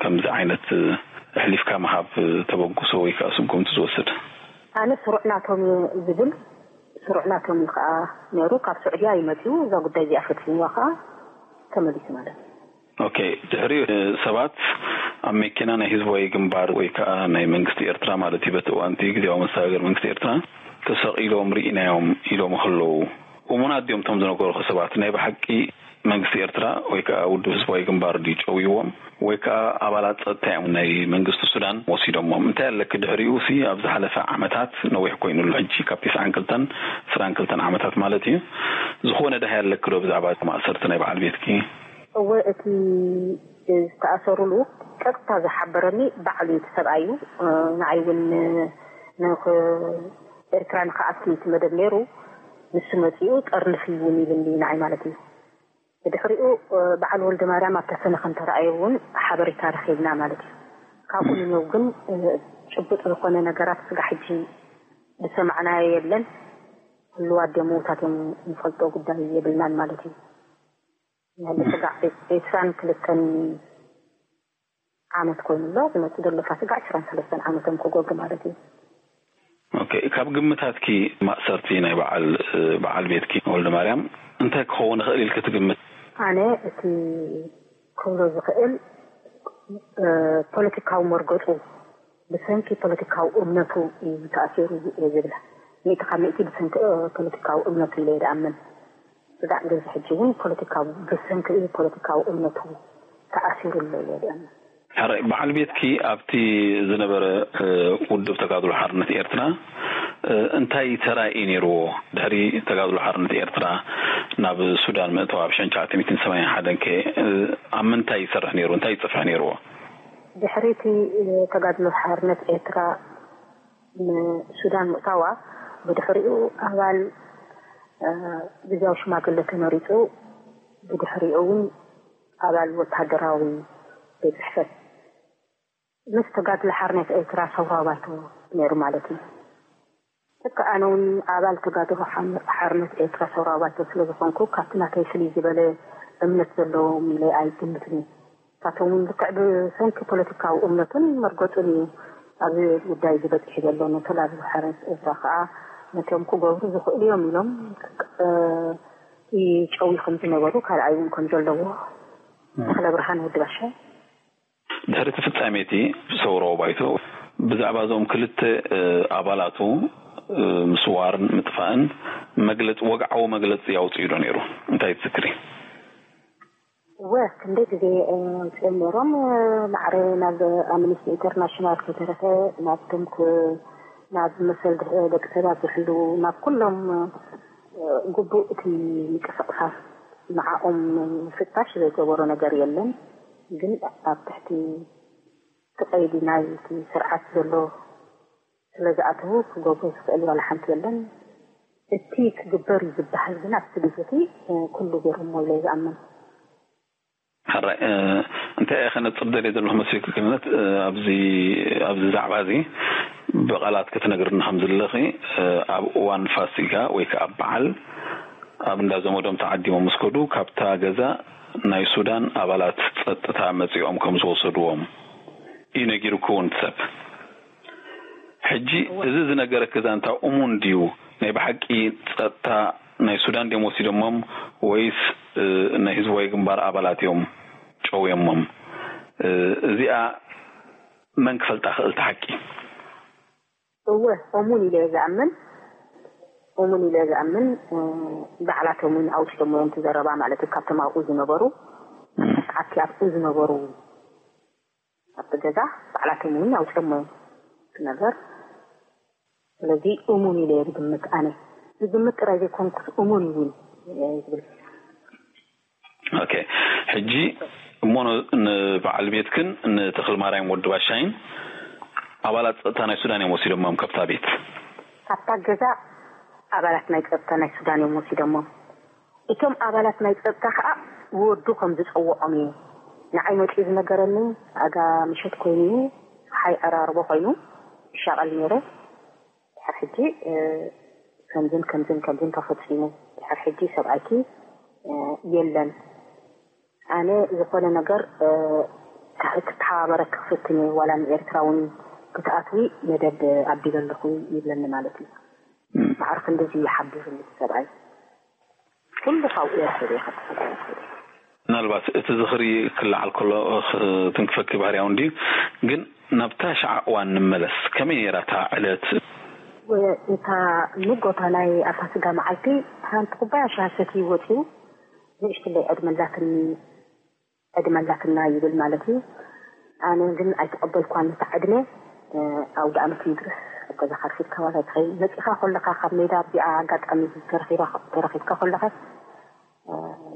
ከምዚ ዓይነት ኣሕሊፍካ ምሃብ ተበግሶ ወይ ከዓ ስጉምቲ ዝወስድ? ኣነ ስሩዕ ናቶም እዩ ዝብል፣ ስሩዕ ናቶም እዩ ከዓ ነይሩ። ካብ ስዑድያ እዩ መፂኡ፣ እዛ ጉዳይ እዚኣ ፈፂምዋ ከዓ ተመሊሱ ማለት እዩ። ኦኬ፣ ድሕሪኡ ሰባት ኣብ መኪና ናይ ህዝባዊ ግንባር ወይ ከዓ ናይ መንግስቲ ኤርትራ ማለት እዩ፣ በቲ እዋንቲ ግዜያዊ መሰጋገሪ መንግስቲ ኤርትራ ተሰቒሎም ርኢናዮም ኢሎም ከለዉ፣ እሙናት ድዮም እቶም ዝነገሩኹ ሰባት? ናይ ብሓቂ መንግስቲ ኤርትራ ወይ ከዓ ውድብ ህዝባዊ ግንባር ድዩ ጨውይዎም ወይ ከዓ ኣባላት ጸጥታ እዮም ናይ መንግስቲ ሱዳን ወሲዶሞም? እንታይ ኣለኪ ድሕሪኡ ሲ ኣብ ዝሓለፈ ዓመታት፣ ነዊሕ ኮይኑሉ ሕጂ ካብ ተስዓን ክልተን ዕስራን ክልተን ዓመታት ማለት እዩ፣ ዝኾነ ደሃይ ኣለኪ ዶ ብዛዕባ ማእሰርቲ ናይ በዓል ቤትኪ? እወ፣ እቲ ዝተኣሰሩሉ ቀጥታ ዝሓበረኒ ባዕሉ እዩ፣ እቲ ሰብኣይ እዩ። ንዓይ እውን ንኽ-፣ ኤርትራ ንክኣቱ እቲ መደብ ነይሩ። ንሱ መፂኡ ጠርንፍ እውን ኢሉኒ ንዓይ ማለት እዩ። ብድሕሪኡ በዓል ወልደ ማርያም ኣብ ተሰነ ከም ተረኣየ እውን ሓበሬታ ረኺብና ማለት እዩ። ካብኡ ንኔው ግን ጭቡጥ ዝኾነ ነገራት ስጋዕ ሕጂ ዝሰማዕናዮ የለን። ህልዋት ድዮም ምውታት እዮም ንፈልጦ ጉዳይ የብልናን ማለት እዩ። ያለ ስጋዕ ዕስራን ክልተን ዓመት ኮይኑ ኣሎ። ዝመጽእ ዘሎ ፋሲጋ ዕስራን ሰለስተን ዓመቶም ክጎግ ማለት እዩ። ኦኬ፣ ካብ ግምታትኪ ማእሰርቲ ናይ በዓል፣ በዓል ቤትኪ ወልደ ማርያም እንታይ ክኸውን ይኽእል ኢልኪ ትግምት? ኣነ እቲ ክብሎ ዝኽእል፣ ፖለቲካዊ መርገጹ፣ ብሰንኪ ፖለቲካዊ እምነቱ እዩ ተኣሲሩ እየ ዝብል። ሚእቲ ካብ ሚእቲ ብሰንኪ ፖለቲካዊ እምነቱ ኢለ እየ ዝኣምን። ስጋዕ ግን ሕጂ እውን ፖለቲካዊ፣ ብሰንኪ ፖለቲካዊ እምነቱ ተኣሲሩ ኣሎ እየ ዝኣምን። ሕራይ፣ በዓል ቤትኪ ኣብቲ ዝነበረ ውድብ ተጋድሎ ሓርነት ኤርትራ እንታይ ተራ እዩ ነይርዎ? ድሕሪ ተጋድሎ ሓርነት ኤርትራ ናብ ሱዳን ምእታው ኣብ ሸንቻ ትሚትን ሰማንያን ሓደን ከ ኣብ ምንታይ ይሰርሕ ነይሩ? እንታይ ይጽፍሕ ነይርዎ? ድሕሪ እቲ ተጋድሎ ሓርነት ኤርትራ ንሱዳን ምእታዋ፣ ብድሕሪኡ ኣባል ግዝያዊ ሽማግለ ተመሪጹ፣ ብድሕሪኡ እውን ኣባል ወታደራዊ ቤት ጽሕፈት ምስ ተጋድሎ ሓርነት ኤርትራ ሰውራዊ ባይቶ ነይሩ ማለት እዩ። ልክዕ ኣነ እውን ኣባል ተጋድሎ ሓርነት ኤርትራ ሰውራዊ ባይቶ ስለ ዝኾንኩ፣ ካብቲ ናተይ ፍልይ ዝበለ እምነት ዘለዎም ኢለ ኣይግምትን እዩ። ንሳቶም እውን ልክዕ ብሰንኪ ፖለቲካዊ እምነቱን መርገጹን እዩ ኣብዚ ጉዳይ ዝበጽሕ ዘሎ። ነተን ኣብ ሓርነት ኤርትራ ከኣ ነቶም ክገብሩ ዝኽእሉ እዮም ኢሎም ይጨውዩ ከም ዝነበሩ፣ ካልኣይ እውን ከም ዘለዎ ተኽለ ብርሃን ወዲ ባሻይ። ድሕሪ እቲ ፍጻሜ እቲ ሰውራዊ ባይቶ ብዛዕባ እዞም ክልተ ኣባላቱ ምስዋርን ምጥፋእን መግለጺ፣ ወግዓዊ መግለጺ ኣውጺኡ ዶ ነይሩ? እንታይ ትዝክሪ? እወ፣ ክንደይ ግዜ ኣውጺኦም ነይሮም። ማዕረ ናብ ኣምነስቲ ኢንተርናሽናል ከይተረፈ፣ ናብቶም ክ-፣ ናብ መሰል ደቂ ሰባት ዝሕልዉ፣ ናብ ኩሎም ግቡእ እቲ ምንቅስቃሳት ንዓኦም ፍታሽ ዘይገበሮ ነገር የለን። ግን ኣብ ትሕቲ እቲ ቀይዲ ናይ እቲ ስርዓት ዘሎ ስለ ዝኣተዉ ክገብሮ ዝኽእል ዋላ ሓንቲ የለን። እቲ ክግበር እዩ ዝበሃል ግን ኣብቲ ግዜ እቲ ኩሉ ገይሮሞ ኢለ ዝኣምን። ሕራይ፣ እንታይ እየ ከነጽር ደልየ ዘለኹ መስልኪ ክልነት፣ ኣብዚ፣ ኣብዚ ዛዕባ እዚ ብቓላት ክትነግርኒ ከም ዘለኺ፣ ኣብ እዋን ፋሲጋ ወይ ከዓ በዓል ኣብ እንዳ ዘመዶም ተዓዲሞም ምስ ከዱ፣ ካብታ ገዛ ናይ ሱዳን ኣባላት ጸጥታ መጺኦም ከም ዝወሰድዎም እዩ ነጊሩኪ እውን እቲ ሰብ። ሕጂ እዚ ዝነገረኪ ዛንታ እሙን ድዩ? ናይ ብሓቂ ጸጥታ ናይ ሱዳን ድዮም ወሲዶሞም ወይስ፣ እ፣ ናይ ህዝባዊ ግንባር ኣባላት እዮም ጨውዮሞም? እ፣ እዚኣ መን ክፈልጣ ክእል እቲ ሓቂ? እወ፣ እሙን ኢለ እየ ዝኣምን። እሙን ኢለ እየ ዝኣምን። እ፣ ባዕላቶም እውን ኣውጺኦሞ እዮም እቲ ዘረባ ማለት እዩ። ካብቶም ኣብኡ ዝነበሩ፣ ሰዓብቲ ኣብኡ ዝነበሩ ኣብቲ ገዛ ባዕላቶም እውን ኣውጺኦሞ እዮም እቲ ነገር። ስለዚ እሙን ኢለ እየ ዝግምት ኣነ። ዝግምት ጥራይ ዘይኮንኩስ እሙን እውን እየ ዝብል። ኦኬ፣ ሕጂ እሞ ን-፣ ንበዓል ቤትክን ንተኽለ ማርያም ወዲ ባሻይን ኣባላት ጸጥታ ናይ ሱዳን እዮም ወሲዶሞም ካብታ ቤት? ካብታ ገዛ ኣባላት ናይ ጸጥታ ናይ ሱዳን እዮም ወሲዶሞም። እቶም ኣባላት ናይ ጸጥታ ከኣ ወዱ ከም ዝጸውዖም እዩ ንዓይ መጺኡ ዝነገረኒ። ኣጋ ምሸት ኮይኑ እዩ፣ ሓይ ዕራርቦ ኮይኑ ይሻቐል ነይረ። ድሕር ሕጂ ከምዝን ከምዝን ከምዝን ተፈጺሙ፣ ድሕር ሕጂ ሰብኣይኪ የለን። ኣነ ዝኾነ ነገር ክተሓባበረኪ ክፍትን እየ፣ ዋላ ንኤርትራ እውን ክትኣትዊ መደብ ኣቢለ ኣለኹ ይብለኒ ማለት እዩ። ማዕረ ክንድዚ ይሓብርኒ ሰብኣይ። ኩሉ ካብኡ እየ ረኺበ። ምናልባት እቲ ዝኽሪ ክለዓል ከሎ ክትንክፈኪ ባህርያዊ እንድዩ። ግን ናብታ ሸዓ እዋን ንመለስ። ከመይ ነይራ እታ ዕለት? እታ ንጎታ ናይ ኣታ ስጋ መዓልቲ ሓንቲ ኩባያ ሻሂ ሰትዩ ወፂኡ። ንእሽትለይ ዕድመ ኣላትኒ፣ ዕድመ ኣላትና ይብል ማለት እዩ። ኣነ ግን ኣይተቐበልኳን ነታ ዕድመ። ኣውደ ኣመት ምድርስ ኣብ ገዛኻ ኣርፊድካ ዋላ ኣይትኸይድ። መፂኻ ከለኻ ካብ ሜዳ ኣብዚኣ ኣጋጣሚ ተረኺብካ ከለኻ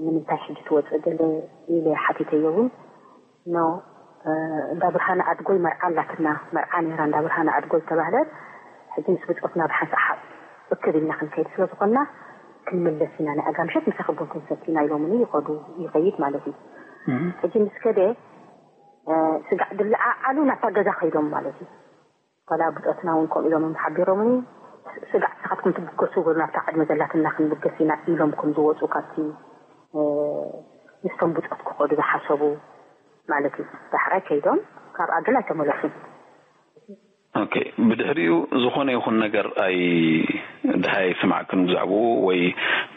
ንምንታይ ሕጂ ትወፅእ ገለ ኢለ ሓቲተዮ እውን። ኖ፣ እንዳ ብርሃነ ኣድጎይ መርዓ ኣላትና፣ መርዓ ነይራ እንዳ ብርሃነ ኣድጎይ ተባህለ። ሕጂ ምስ ብፆትና ብሓንሳእ ሓ እክብ ኢልና ክንከይድ ስለ ዝኾንና ክንምለስ ኢና፣ ንኣጋ ምሸት ምሳኺ ቡን ክንሰቲ ኢና ኢሎምኒ ይኸዱ፣ ይኸይድ ማለት እዩ። ሕጂ ምስ ከደ ስጋዕ ድለዓዓሉ ናብታ ገዛ ከይዶም ማለት እዩ። ዋላ ብጾትና እውን ከምኡ ኢሎም እዮም ሓቢሮምኒ። ስጋዕ ንስኻትኩም ትብገሱ፣ ናብታ ዕድመ ዘላትና ክንብገስ ኢና ኢሎም ከም ዝወፁ ካብቲ ምስቶም ብጾት ክኸዱ ዝሓሰቡ ማለት እዩ። ዳሕራይ ከይዶም ካብኣ ግን ኣይተመለሱን። ኦኬ፣ ብድሕሪኡ ዝኾነ ይኹን ነገር ኣይ ድሃይ ስማዕክን ብዛዕባኡ ወይ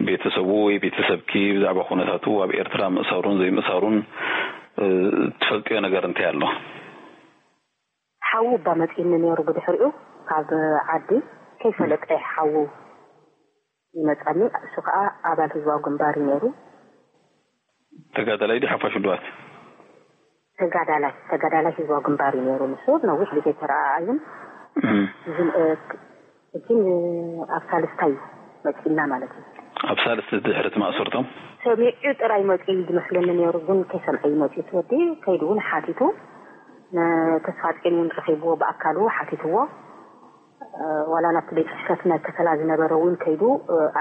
ቤተሰቡ ወይ ቤተሰብኪ ብዛዕባ ኩነታቱ ኣብ ኤርትራ ምእሳሩን ዘይምእሳሩን ትፈልጥዮ ነገር እንታይ ኣሎ? ሓዉ እባ መፂኒ ነይሩ ብድሕሪኡ ካብ ዓዲ ከይፈለጠ ሓዉ ይመፀኒ። እሱ ከዓ ኣባል ህዝባዊ ግንባር እዩ ነይሩ። ተጋዳላይ ድዩ ሓፋሽ ውድባት? ተጋዳላይ ተጋዳላይ ህዝባዊ ግንባር እዩ ነይሩ። ንሱ ነዊሕ ግዜ ተረኣኣዩን ግን ኣብ ሳልስታይ መፂና ማለት እዩ። ኣብ ሳልስቲ ድሕሪ እቲ ማእሰርቶም ሰሚዑ ጥራይ መፂኡ ዝመስለኒ ነይሩ። ግን ከይሰምዐ እዩ መፂኡ። እቲ ወዲ ከይዱ እውን ሓቲቱ ንተስፋፅዮን እውን ረኺብዎ ብኣካሉ ሓቲትዎ። ዋላ ናብቲ ቤት ፅሕፈት ናይ ከተላ ዝነበረ እውን ከይዱ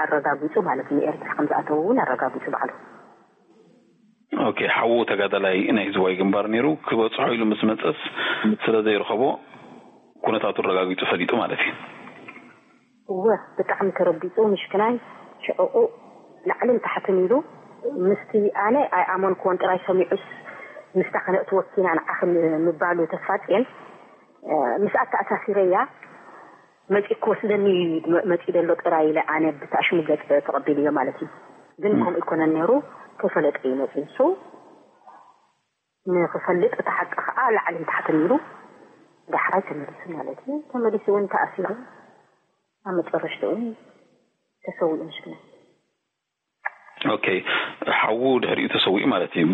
ኣረጋጊፁ ማለት እዩ። ንኤርትራ ከም ዝኣተው እውን ኣረጋጊፁ ባዕሉ። ኦኬ፣ ሓዉ ተጋዳላይ ናይ ህዝባዊ ግንባር ነይሩ። ክበፅሖ ኢሉ ምስ መፀስ ስለ ዘይረኸቦ ኩነታቱ ኣረጋጊፁ ፈሊጡ ማለት እዩ። እወ፣ ብጣዕሚ ተረቢፁ ምሽክናይ። ሽዕኡ ላዕልን ታሕትን ኢሉ ምስቲ ኣነ ኣይኣመንክዎን ጥራይ ሰሚዑስ ምስታ ከነእትወኪ ኢና ንዓኺ ምባሉ ተስፋፅየን ምስኣ ተኣሳሲረያ መፂኡ ክወስደኒ መፂኡ ዘሎ ጥራይ ኢለ ኣነ ብታሽሙ ገፅ ተቐቢልዮ ማለት እዩ። ግን ከምኡ ኣይኮነን ነይሩ፣ ከይፈለጠ እዩ መፂኡ። ንሱ ንክፈልጥ እቲ ሓቂ ከዓ ላዕልን ታሕትን ኢሉ ዳሕራይ ተመሊሱ ማለት እዩ። ተመሊሱ እውን ተኣሲሩ ኣብ መጨረሽቲ እውን ተሰዊኡ። ምሽክና ኦኬ፣ ሓዉ ድሕሪኡ ተሰዊኡ ማለት እዩ።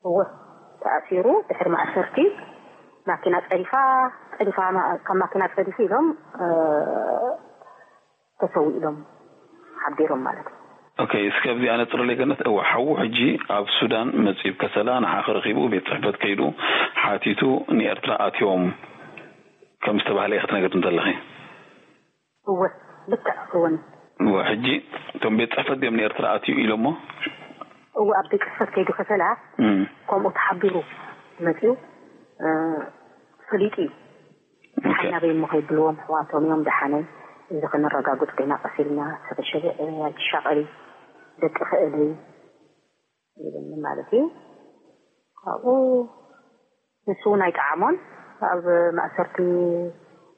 እወ፣ ተኣሲሩ ድሕሪ ማእሰርቲ ማኪና ፀዲፋ ፀዲፋ ካብ ማኪና ፀዲፉ ኢሎም ተሰዊኡ ኢሎም ሓቢሮም ማለት እዩ። ኦኬ፣ እስከ ኣብዚ ኣነፅርለይ ገነት። እወ፣ ሓዉ ሕጂ ኣብ ሱዳን መፂኡ ከሰላ ንዓኺ ረኺቡ ቤት ፅሕፈት ከይዱ ሓቲቱ ንኤርትራ ኣትዮም ከም ዝተባህለ ኢኺ ትነግርኒ ዘለኺ። እወ፣ ልክዕ እውን። እወ፣ ሕጂ እቶም ቤት ፅሕፈት ድዮም ንኤርትራ ኣትዩ ኢሎሞ? እወ፣ ኣብ ቤት ፅሕፈት ከይዱ ከሰላ እም፣ ከምኡ ተሓቢሩ መፂኡ ፈሊጡ እዩ። ሓናበይ እሞ ከይብልዎም ኣሕዋቶም እዮም ደሓነይ። እዚ ከነረጋግጾ ኢና ቀስ ኢልና። ሰበሸበ ኣይትሻቐሊ ደቂ ክእለይ ይብልኒ ማለት እዩ። ካብኡ ንሱ እውን ኣይጠዓሞን። ኣብ ማእሰርቲ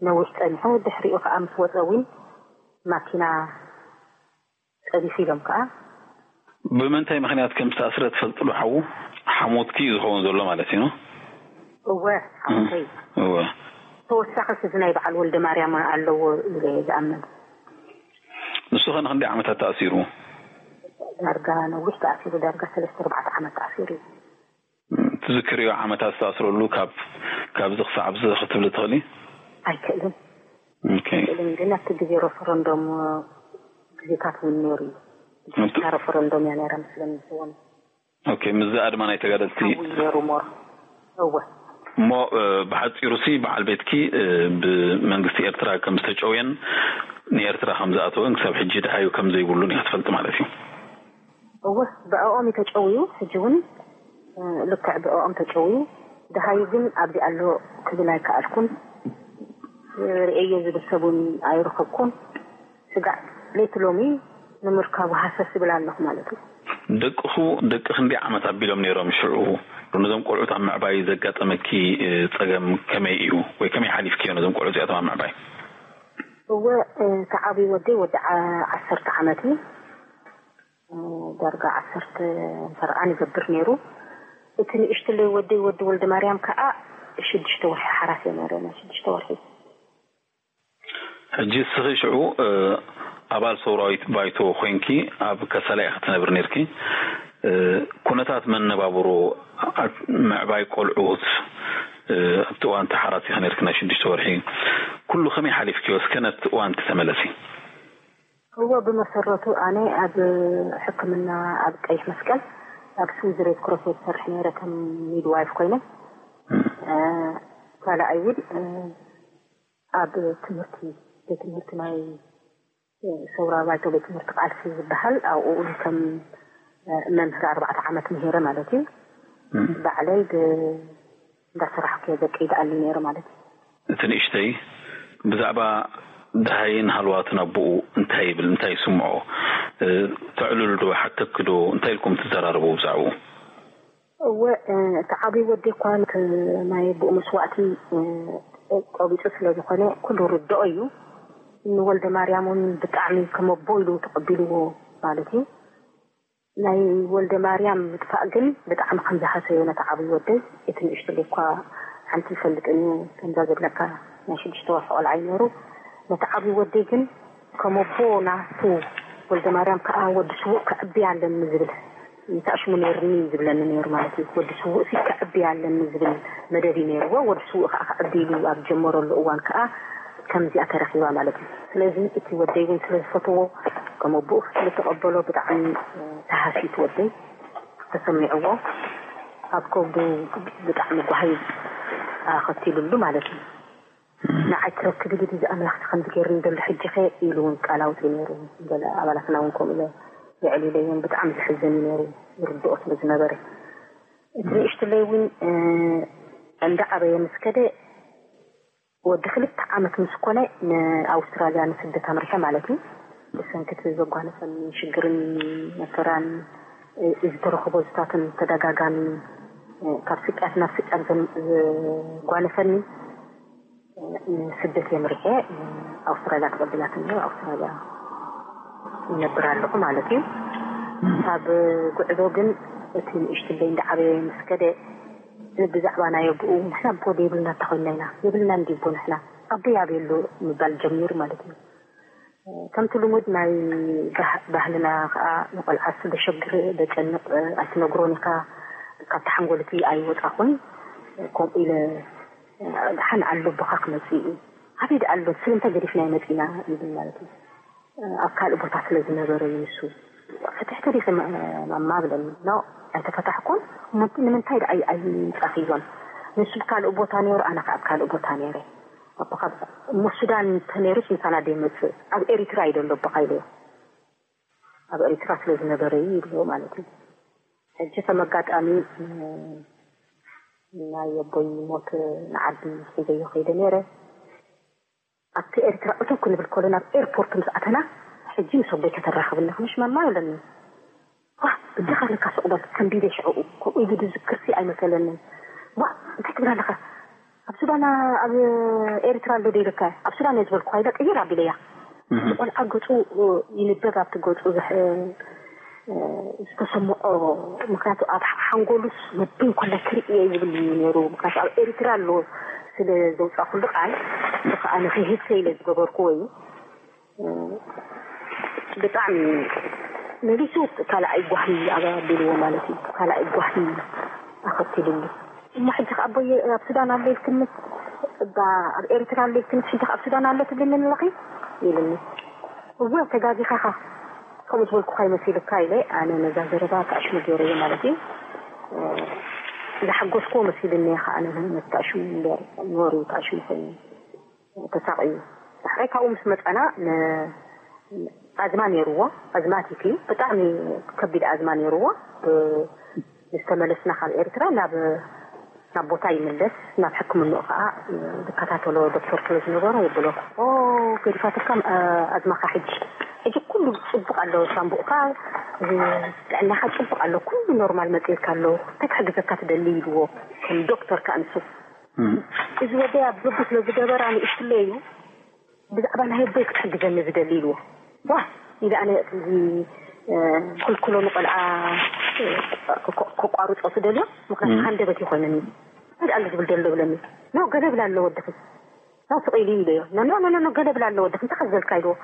ነዊሕ ጸኒሑ። ድሕሪኡ ከኣ ምስ ወጸ እውን ማኪና ጸዲፉ ኢሎም ከኣ። ብምንታይ ምኽንያት ከም ዝተኣስረ ትፈልጡ ዶ ሓዉ? ሓሞትኪ እዩ ዝኸውን ዘሎ ማለት እዩ። እወ ሓወይ። እወ። ተወሳኺ እዚ ናይ በዓል ወልደ ማርያም ኣለዎ ኢለ እየ ዝኣምን። ንሱ ኸ ንኽንደይ ዓመታት ተኣሲሩ? ዳርጋ ነዊሕ ተኣሲሩ፣ ዳርጋ ሰለስተ ኣርባዕተ ዓመት ተኣሲሩ እዩ። ትዝክርዮ ዓመታት ዝተኣስረሉ ካብ ካብዚ ክሳዕ ኣብዚ ክትብሊ ትኽእሊ? ኣይክእልን። ኦኬ። ኣይክእልን፣ ግን ኣብቲ ግዜ ረፈረንዶም ግዜታት እውን ነይሩ እዩ። ኣብቲ- እታ ረፈረንዶም እያ ነይራ መስለኒ ዝኸውን። ኦኬ፣ ምስዛ ድማ ናይ ተጋደልቲ ሓዊ ነይሩ ሞር። እወ። እሞ ብሓፂሩሲ በዓል ቤትኪ ብመንግስቲ ኤርትራ ከም ዝተጨውየን ንኤርትራ ከም ዝኣተወን ክሳብ ሕጂ ደሃዩ ከም ዘይብሉን ኢኻ ትፈልጢ ማለት እዩ። እወ፣ ብዕኦም እዩ ተጨውዩ። ሕጂ እውን እ፣ ልክዕ ብዕኦም ተጨውዩ። ደሃዩ ግን ኣብዚ ኣሎ ክብል ኣይከኣልኩን። ርእየዮ ዝብል ሰብ እውን ኣይረኸብኩን። ስጋዕ ለይቲ ሎሚ ንምርካቡ ሃሰስ ዝብል ኣለኹ ማለት እዩ። ደቅኹ፣ ደቂ ክንደይ ዓመት ኣቢሎም ነይሮም ሽዑ? ነዞም ቆልዑት ኣብ ምዕባይ ዘጋጠመኪ፣ እ፣ ጸገም ከመይ እዩ? ወይ ከመይ ሓሊፍክዮ ነዞም ቆልዑት እዚኣቶም ኣብ ምዕባይ? እወ፣ እ፣ እቲ ዓብዪ ወደይ ወዲ ዓ-፣ ዓሰርተ ዓመት እዩ። እ፣ ዳርጋ ዓሰርተ ፈርቓን ይገብር ነይሩ። እቲ ንእሽትለይ ወደይ ወዲ ወልደ ማርያም ከኣ ሽዱሽተ ወርሒ ሓራስ እየ ነይረ፣ ናይ ሽዱሽተ ወርሒ። ሕጂ እስኺ ሽዑ፣ እ፣ ኣባል ሰውራዊት ባይቶ ኮይንኪ ኣብ ከሰላ ኢኺ ትነብሪ ነይርኪ። እ፣ ኩነታት መነባብሮ፣ ኣ-፣ ምዕባይ ቆልዑት፣ እ፣ ኣብቲ እዋን እቲ ሓራስ ኢኺ ነይርኪ ናይ ሽዱሽተ ወርሒ። ኩሉ ከመይ ሓሊፍክዮ? እስከ ነቲ እዋን ተመለሲ። እወ፣ ብመሰረቱ ኣነ ኣብ ሕክምና ኣብ ቀይሕ መስቀል ኣብ ስዊዝ ሬድ ክሮስ እየ ዝሰርሕ ነይረ ከም ሚድዋይፍ ኮይነ። እ፣ ካልኣይ እውን፣ እ፣ ኣብ ትምህርቲ፣ ቤት ትምህርቲ ናይ፣ እ፣ ሰውራ ባይቶ ቤት ትምህርቲ ቃልሲ ዝበሃል ኣብኡ እውን ከም፣ እ፣ መምህር ኣርባዕተ ዓመት ምሂረ ማለት እዩ። ባዕለይ ብ-፣ እንዳሰራሕኩ እየ ዘቀይድኣሉ ነይረ ማለት እዩ። እቲ ንእሽተይ ብዛዕባ ደሃይን ሃልዋትን ኣቦኡ እንታይ ይብል፣ እንታይ ይስምዖ? እ፣ ተዕልሉ ዶ፣ ሓተኪ ዶ፣ እንታይ ኢልኩም ትዘራረቡ ብዛዕባኡ? እወ፣ እ፣ እቲ ዓብዪ ወዲ እኳ ነቲ ናይ ኣቦኡ መስዋእቲ፣ እ፣ ቆቢጹ ስለ ዝኾነ ኩሉ ርድኦ እዩ። ንወልደ ማርያም እውን ብጣዕሚ ከም ኣቦ ኢሉ ተቐቢልዎ ማለት እዩ። ናይ ወልደ ማርያም ምጥፋእ ግን ብጣዕሚ ከም ዝሃሰዮ ነቲ ዓብዪ ወደይ፣ እቲ ንእሽተይ እኳ ሓንቲ ይፈልጥን እዩ፣ ከምዛ ዝብለካ ናይ ሽዱሽተ ወርሒ ቆልዓ እዩ ነይሩ። ነቲ ዓብዪ ወደይ ግን ከም ኣቦ ናቱ፣ ወልደ ማርያም ከኣ ወዲ ስዉእ ከዕቢ ኣለኒ ዝብል፣ ይተኣሽሙ ነይርኒ ዝብለኒ ነይሩ ማለት እዩ። ወዲ ስዉእ ሲ ከዕቢ ኣለኒ ዝብል መደብ እዩ ነይርዎ። ወዲ ስዉእ ከኣ ከዕቢ ኢሉ ኣብ ጀመረሉ እዋን ከኣ ከምዚኣ ተረኺባ ማለት እዩ። ስለዚ እቲ ወደይ እውን ስለ ዝፈትዎ፣ ከም ኣቦኡ ስለ ተቐበሎ ብጣዕሚ፣ እ፣ ተሃስዩ እቲ ወደይ ተሰሚዕዎ። ኣብ ከብዱ ብጣዕሚ ጓሂ ኣኸቲሉሉ ማለት እዩ። ንዓይ ክረክብ ኢሉ ድዩ ኣምላኽሲ ከምዚ ገይሩኒ ዘሎ ሕጂ ኸ ኢሉ እውን ቃል ኣውፅኡ ነይሩ። ገለ ኣባላትና እውን ከምኡ ኢለ የዕሊለዮም። ብጣዕሚ ዘሕዝን እዩ ነይሩ፣ ይርድኦ ስለ ዝነበረ። እቲ ንእሽትለይ እውን፣ እ፣ እንዳዓበየ ምስ ከደ ወዲ ክልተ ዓመት ምስ ኮነ ንኣውስትራልያ ንስደት ኣምሪሐ ማለት እዩ። ብሰንኪ እቲ ዘጓነፈኒ ሽግርን መከራን፣ እ፣ ዝተረኽቦ ዝታትን ተደጋጋሚ፣ እ፣ ካብ ስቅያት ናብ ስቅያት ዘም-፣ ዘጓነፈኒ፣ እ፣ ንስደት የምሪሐ፣ እ፣ ኣውስትራልያ ተቐቢላትኒ፣ ኣውስትራልያ ይነብር ኣለኹ ማለት እዩ። ካብ ጉዕዞ ግን እቲ ንእሽትለይ እንዳዓበየ ምስ ከደ ብዛዕባ ናይ ኣቦኡ፣ "ንሕና ኣቦ ዘይብልና እንተኾይንና ኢና፣ የብልናን ድዩ ኣቦ ንሕና? ኣቦይ ኣበይ ኣሎ?" ምባል ጀሚሩ ማለት እዩ። ከምቲ ልሙድ ናይ ባህ-፣ ባህልና ከኣ ንቆልዓ እሱ ዘሸግር፣ ዘጨንቕ ኣይትነግሮን ኢኻ፣ ካብቲ ሓንጎል እቲ ኣይወጻኹን። ከምኡ ኢለ፣ "ደሓን ኣሎ ኣቦኻ ክመጽእ እዩ። ኣበይ ደኣ ኣሎ? ስለምንታይ ገዲፍናዮ መጺእና?" ይብል ማለት እዩ። ኣብ ካልእ ቦታ ስለ ዝነበረ እዩ ንሱ። "ፍትሕቲ ዲኺ ማ-፣ ማማ?" ብለኒ። "ኖ፣ ኣይተፈታሕኩን። እሞ ንምንታይ ደኣ ኣይ-፣ ኣይምጻእክዮን? ንሱ ኣብ ካልእ ቦታ ነይሩ፣ ኣነ ከኣ ኣብ ካልእ ቦታ ነይረ። ኣቦኻ ብ-፣ እሞ ሱዳን እንተነይሩስ ምሳና ደይመጽእ? ኣብ ኤሪትራ እዩ ዘሎ ኣቦኻ?" ኢለዮ። "ኣብ ኤሪትራ ስለ ዝነበረ እዩ" ይብሎ ማለት እዩ። ሕጂ ከም ኣጋጣሚ፣ እ፣ ናይ ኣቦይ ሞት ንዓዲ ሒዘዮ ከይደ ነይረ። ኣብቲ ኤርትራ እቶ ክንብል ከሎ ናብ ኤርፖርት ምስ ኣተና፣ "ሕጂ ምስ ኣቦይ ከተራኽብኒ ክምሽ ማማ?" ይብለኒ። "ዋ፣ ብጃኻ ኣለካ ስቕ በል፣ ሰንቢደ ሽዕኡ፣ ከምኡ ኢሉ ዝዝክርሲ ኣይመሰለንን። ዋ፣ እንታይ ትብል ኣለኻ? ኣብ ሱዳን፣ ኣብ ኤርትራ ኣሎ ዶ ኢልካ? ኣብ ሱዳን እየ ዝበልኩ፣ ኢለ ቅይር ኣቢለያ። እህ። ቆልዓ ገጹ ይንበብ፣ ኣብቲ ገጹ ዝሕ-፣ ዝተሰምዖ፣ ምኽንያቱ ኣብ ሓንጎሉስ ወዲ እንኮላ ክርኢ እየ ዝብል እዩ ነይሩ። ምኽንያቱ ኣብ ኤርትራ ኣሎ ስለ ዘውጻእኩሉ ቃል፣ እዚ ከኣ ንኽህሰ ኢለ ዝገበርኩዎ እዩ። ብጣዕሚ መሊሱ ካልኣይ ጓሂ ኣቢልዎ ማለት እዩ። ካልኣይ ጓሂ ኣኸቲልሉ። እሞ ሕጂ ከኣ ኣቦይ ኣብ ሱዳን ኣሎ ኢልክኒ፣ እባ ኣብ ኤርትራ ኣሎ ኢልክኒ፣ ሕጂ ከኣ ኣብ ሱዳን ኣሎ ትብልኒ ኣለኺ?" ይብልኒ። "እወ፣ ተጋጊኻ ኢኻ፣ ከምኡ ዝበልኩኻ ይመሲልካ" ኢለ ኣነ ነዛ ዘረባ ተኣሽሙ ገይረዮ ማለት እዩ። ዝሓጎስኩዎ መሲልኒ እየ ከኣ ኣነ ነቲ ተኣሽሙ እምበር፣ ኖርዩ ተኣሽሙ ኮይኑ ተሳቕዩ። ዳሕራይ ካብኡ ምስ መጻና ን-፣ ኣዝማ ነይርዎ። ኣዝማቲክ እዩ፣ ብጣዕሚ ከቢድ ኣዝማ ነይርዎ። ምስ ተመለስና ካብ ኤርትራ ናብ ናብ ቦታ ይምለስ። ናብ ሕክምንኡ ከዓ ዝከታተሎ ዶክተር ስለ ዝነበሮ የብሎ። ኦ ገዲፋትካ ኣዝማካ ሕጂ፣ ሕጂ ኩሉ ፅቡቅ ኣሎ፣ ሳምቡእካ፣ ጥዕናካ ፅቡቅ ኣሎ፣ ኩሉ ኖርማል መፅእካ ኣሎ፣ እንታይ ክሕግዘካ ትደሊ ኢልዎ። ከም ዶክተር ከዓ ንሱ እዚ ወደይ ኣብ ልቡ ስለ ዝገበራ ንእሽትለይ እዩ። ብዛዕባ ናይ ኣቦይ ክትሕግዘኒ ዝደሊ ኢልዎ። ዋ ኢለ ኣነ እዚ ክልክሎ ንቆልዓ ከቋርፆ ትደልዮ። ምክንያቱ ሃንደበት ይኮይነኒ። እንታይ ኣሎ ዝብል ደሎ ብለኒ። ኖ ገለ ብላ ኣሎ ወድኺ። ኖ ስቕ ኢሉ ኢለዮ። ኖ ኖ ኖ ገለ ብላ ኣሎ ወድኺ፣ እንታይ ከዘልካ ኢልዎ።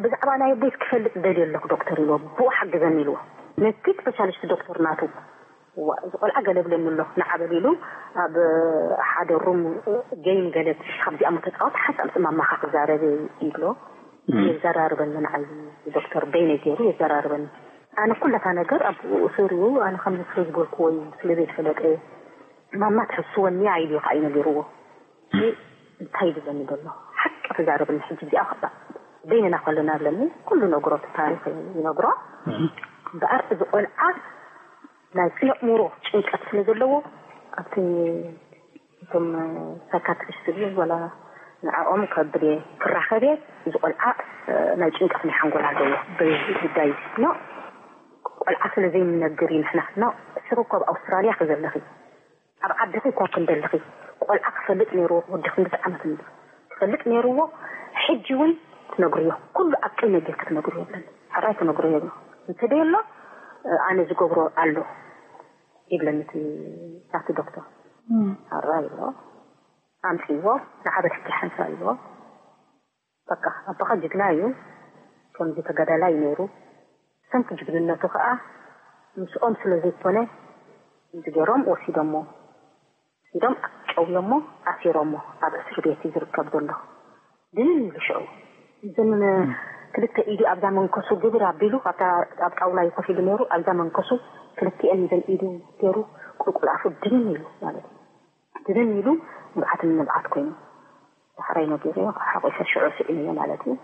ብዛዕባ ናይ ኣቦይ ክፈልጥ ደልዮ ኣለኩ ዶክተር ኢልዎ። ብኡ ሓግዘኒ ኢልዎ። ነቲ ስፔሻሊስት ዶክተር ናቱ። እዚ ቆልዓ ገለ ብለኒ ኣሎ ንዓ በል ኢሉ ኣብ ሓደ ሩም ገይም ገለ ካብዚኣ ሞ ተፃወት ሓንሳብ ምስ ማማኻ ክዛረብ ይብሎ። የዘራርበኒ ንዓይ ዶክተር በይነ ገይሩ የዘራርበኒ። ኣነ ኩላታ ነገር ኣብ ስሪኡ ኣነ ከም ስሪ ዝበልክዎ እዩ ስለ ዘይፈለጠ ማማ ትሕስወኒ ኢሉ እዩ ከዓ እዩ ነጊርዎ። እንታይ ይብለኒ ዘሎ ሓቂ ተዛረብኒ ሕጂ እዚኣ ከባ በይንና ከለና ኣለኒ ኩሉ ነግሮ እቲ ታሪክ ይነግሮ። እምበኣር እዚ ቆልዓ ናይ ስነ ኣእምሮ ጭንቀት ስለ ዘለዎ ኣብቲ እቶም ሳይካትሪስት ድዩ ዋላ ንዕኦም ከብል እየ ክራኸብ እየ። እዚ ቆልዓ ናይ ጭንቀት ናይ ሓንጎል ኣለዎ። በዚ ጉዳይ ኖ ቆልዓ ስለ ዘይንነግር እዩ ንሕና ኖ ስሩ እኮ ኣብ ኣውስትራልያ ክዘለኺ ኣብ ዓድኺ እኳ ክንደለኺ ቆልዓ ክፈልጥ ነይርዎ ወዲ ክንዲ ዓመት እንዲ ክፈልጥ ነይርዎ። ሕጂ እውን ትነግርዮ ኩሉ ኣብ ቀይ ነገር ክትነግሩ የብለን። ሕራይ ትነግሮ የብሎ እንተደየሎ ኣነ ዝገብሮ ኣሎ ይብለኒ እቲ ናቲ ዶክተር። ሕራይ ይብሎ ኣምፅዎ ንዓበት ሕጂ ሓንሳ ይብሎ በቃ ኣቦኻ ጅግና እዩ። ከምዚ ተጋዳላይ ነይሩ። ሰንኪ ጅግንነቱ ከዓ ምስኦም ስለ ዘይኮነ እዚ ገይሮም ወሲዶሞ ወሲዶም ጨውዮሞ ኣሲሮሞ ኣብ እስር ቤት እዩ ዝርከብ ዘሎ። ድንን ኢሉ ሽዑ እዝን ክልተ ኢዱ ኣብዛ መንከሱ ግብር ኣቢሉ ኣብታ ኣብ ጣውላ እዩ ኮፍ ኢሉ ነይሩ። ኣብዛ መንከሱ ክልቲኤን እዘን ኢዱ ገይሩ ቁልቁል ኣፉ ድንን ኢሉ ማለት እዩ። ድንን ኢሉ ንብዓት ንብዓት ኮይኑ ዳሕራይ ነጊረዮ ሓቂፈ ሽዑ ስዒነዮ ማለት እዩ።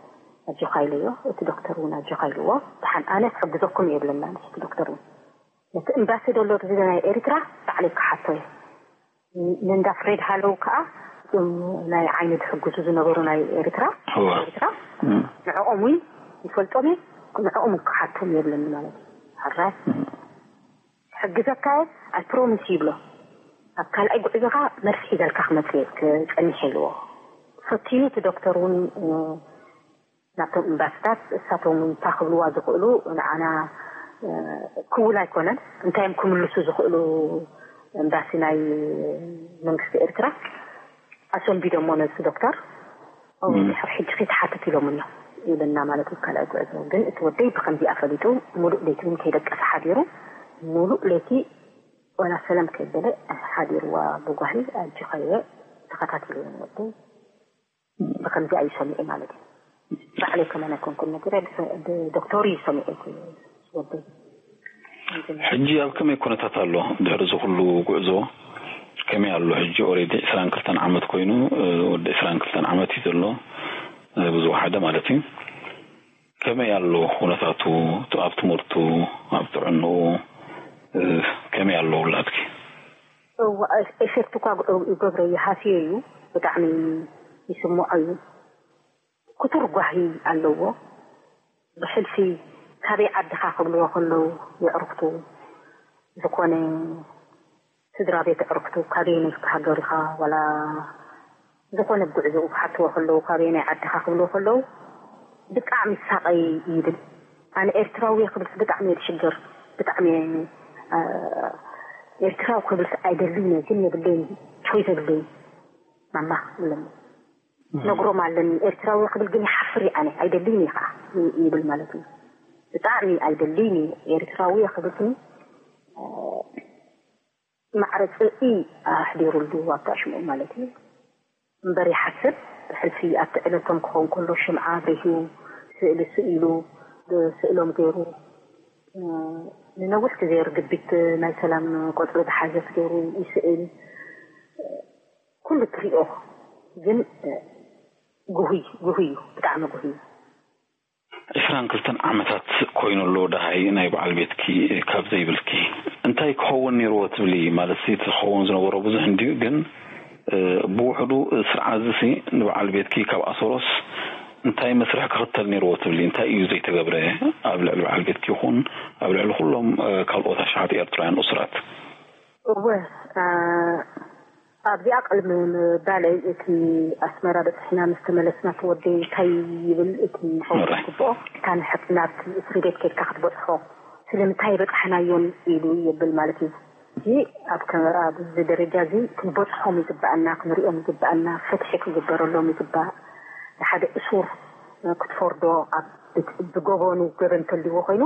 ኣጆኻ ኢለዮ። እቲ ዶክተር እውን ኣጆኻ ኢልዎ። ደሓን ኣነ ክሕግዘኩም እየ ይብለና እቲ ዶክተር እውን ነቲ እምባሲ ደሎ እዚ ናይ ኤርትራ ባዕለይ ክሓቶ እየ። ንእንዳ ፍሬድ ሃለው ከዓ እዞም ናይ ዓይኒ ዝሕግዙ ዝነበሩ ናይ ኤርትራ እወ። ኤርትራ እም። ንዕኦም እውን ይፈልጦም እየ። ንዕኦም እውን ክሓቶም የብለኒ ማለት እዩ። ሕራይ እም። ክሕግዘካ እየ ኣይ ፕሮሚስ ይብሎ። ኣብ ካልኣይ ጉዕዞኻ መልሲ ሒዘልካ ክመፅእ እየ ክፀኒሐ ኢልዎ። ፈቲኑ እቲ ዶክተር እውን እ፣ ናብቶም ኤምባስታት እሳቶም እውን እንታይ ክብልዋ ዝኽእሉ ንዓና እ፣ ክውል ኣይኮነን። እንታይ እዮም ክምልሱ ዝኽእሉ ኤምባሲ ናይ መንግስቲ ኤርትራ ኣሰንቢዶሞ ነዚ ዶክተር። እም። ድሕሪ ሕጂ ከይትሓትት ኢሎምኒ ይብለና ማለት እዩ ካልኣይ ጉዕዞ። ግን እቲ ወደይ ብከምዚኣ ፈሊጡ ሙሉእ ለይቲ እውን ከይደቀሰ ሓዲሩ ሙሉእ ለይቲ ዋላ ሰላም ከይበለ ሓዲርዋ ብጓሂ ኣጆኻ ኢለ ተኸታቲለ እየ ንወደይ። ብከምዚኣ እዩ ሰሚዑ ማለት እዩ። ባዕለይ ከመን ኣይኮንኩን ነጊረ ብሰ- ብዶክተሩ እዩ ሰሚዑ እቲ ወደይ። ሕጂ ኣብ ከመይ ኩነታት ኣሎ? ድሕሪ እዚ ኩሉ ጉዕዞ ከመይ ኣሎ? ሕጂ ኦሬዲ ዕስራን ክልተን ዓመት ኮይኑ እ፣ ወዲ ዕስራን ክልተን ዓመት እዩ ዘሎ እ፣ ብዝወሓደ ማለት እዩ። ከመይ ኣሎ ኩነታቱ ኣብ ትምህርቱ ኣብ ጥዕንኡ እ፣ ከመይ ኣሎ ውላድኪ? እዋ፣ ኤፌክት እኳ ይገብረ እዩ፣ ሃስዮ እዩ፣ ብጣዕሚ ይስምዖ እዩ። ክቱር ጓሂ ኣለዎ። ብሕልፊ ካበይ ዓድኻ ክብልዎ ከለዉ የዕርኽቱ ዝኾነ ስድራ ቤት ኣዕርኽቱ ካበየነይቲ ሃገር ኢኻ ዋላ ዝኾነ ጉዕዞኡ ክሓትዎ ከለዉ ካበየናይ ዓድኻ ክብልዎ ከለዉ ብጣዕሚ ይሳቐይ ይብል። ኣነ ኤርትራዊ እየ ክብልስ ብጣዕሚ እየ ዝሽገር። ብጣዕሚ እየ ኤርትራዊ ክብልስ ኣይደልን እየ ግን የብለይን ቾይስ የብለይን ማማ ይብለኒ። ነግሮም ኣለኒ ኤርትራዊ ክብል ግን ይሓፍር እየ ኣነ ኣይደልን እየ ከዓ ይብል ማለት እዩ። ብጣዕሚ ኣይደልን እየ ኤርትራዊ እየ ክብል ግን ማዕረ ፅልኢ ኣሕዲሩሉ ኣብታ ሽምኡ ማለት እዩ። እምበር ይሓስብ ብሕልፊ ኣብቲ ዕለቶም ክኸውን ከሎ ሽምዓ በሂዩ ስእሊ ስኢሉ ስእሎም ገይሩ ንነዊሕ ግዜ ርግቢት ናይ ሰላም ቆፅሊ ዝሓዘት ገይሩ ይስእል። ኩሉ ትሪኦ ግን ጉህይ ጉህይ እዩ ብጣዕሚ ጉህይ እዩ። ዒስራን ክልተን ዓመታት ኮይኑ ኣሎ ደሃይ ናይ በዓል ቤትኪ ካብ ዘይብልኪ እንታይ ክኸውን ነይርዎ ትብሊ? ማለት እቲ ክኸውን ዝነበሮ ብዙሕ እንድዩ፣ ግን ብውሕዱ ስርዓት እዚ ንበዓል ቤትኪ ካብ ኣሰሮስ እንታይ መስርሕ ክኽተል ነይርዎ ትብሊ? እንታይ እዩ ዘይተገብረ? ኣብ ልዕሊ በዓል ቤትኪ ይኹን ኣብ ልዕሊ ኩሎም ካልኦት ኣሽሓት ኤርትራውያን እሱራት? እወ፣ ኣብዚኣ ቅድሚ ምባለይ እቲ ኣስመራ በፂሕና ምስ ተመለስና እቲ ወደይ እንታይ ይብል እቲ ክኸውን ግብኦ እታ ንሕትና ኣብቲ እስሪ ቤት ከድካ ክትበፅሖ ስለምንታይ በፃሕናዮን ኢሉ የብል ማለት እዩ። እዚ ኣብ ኣብዚ ደረጃ እዚ ክንበፅሖም ይግባኣና፣ ክንሪኦም ይግባኣና፣ ፍትሒ ክግበረሎም ይግባእ። ንሓደ እሱር ክትፈርዶ ኣብ ብገበኑ ገበን ተልዎ ኮይኑ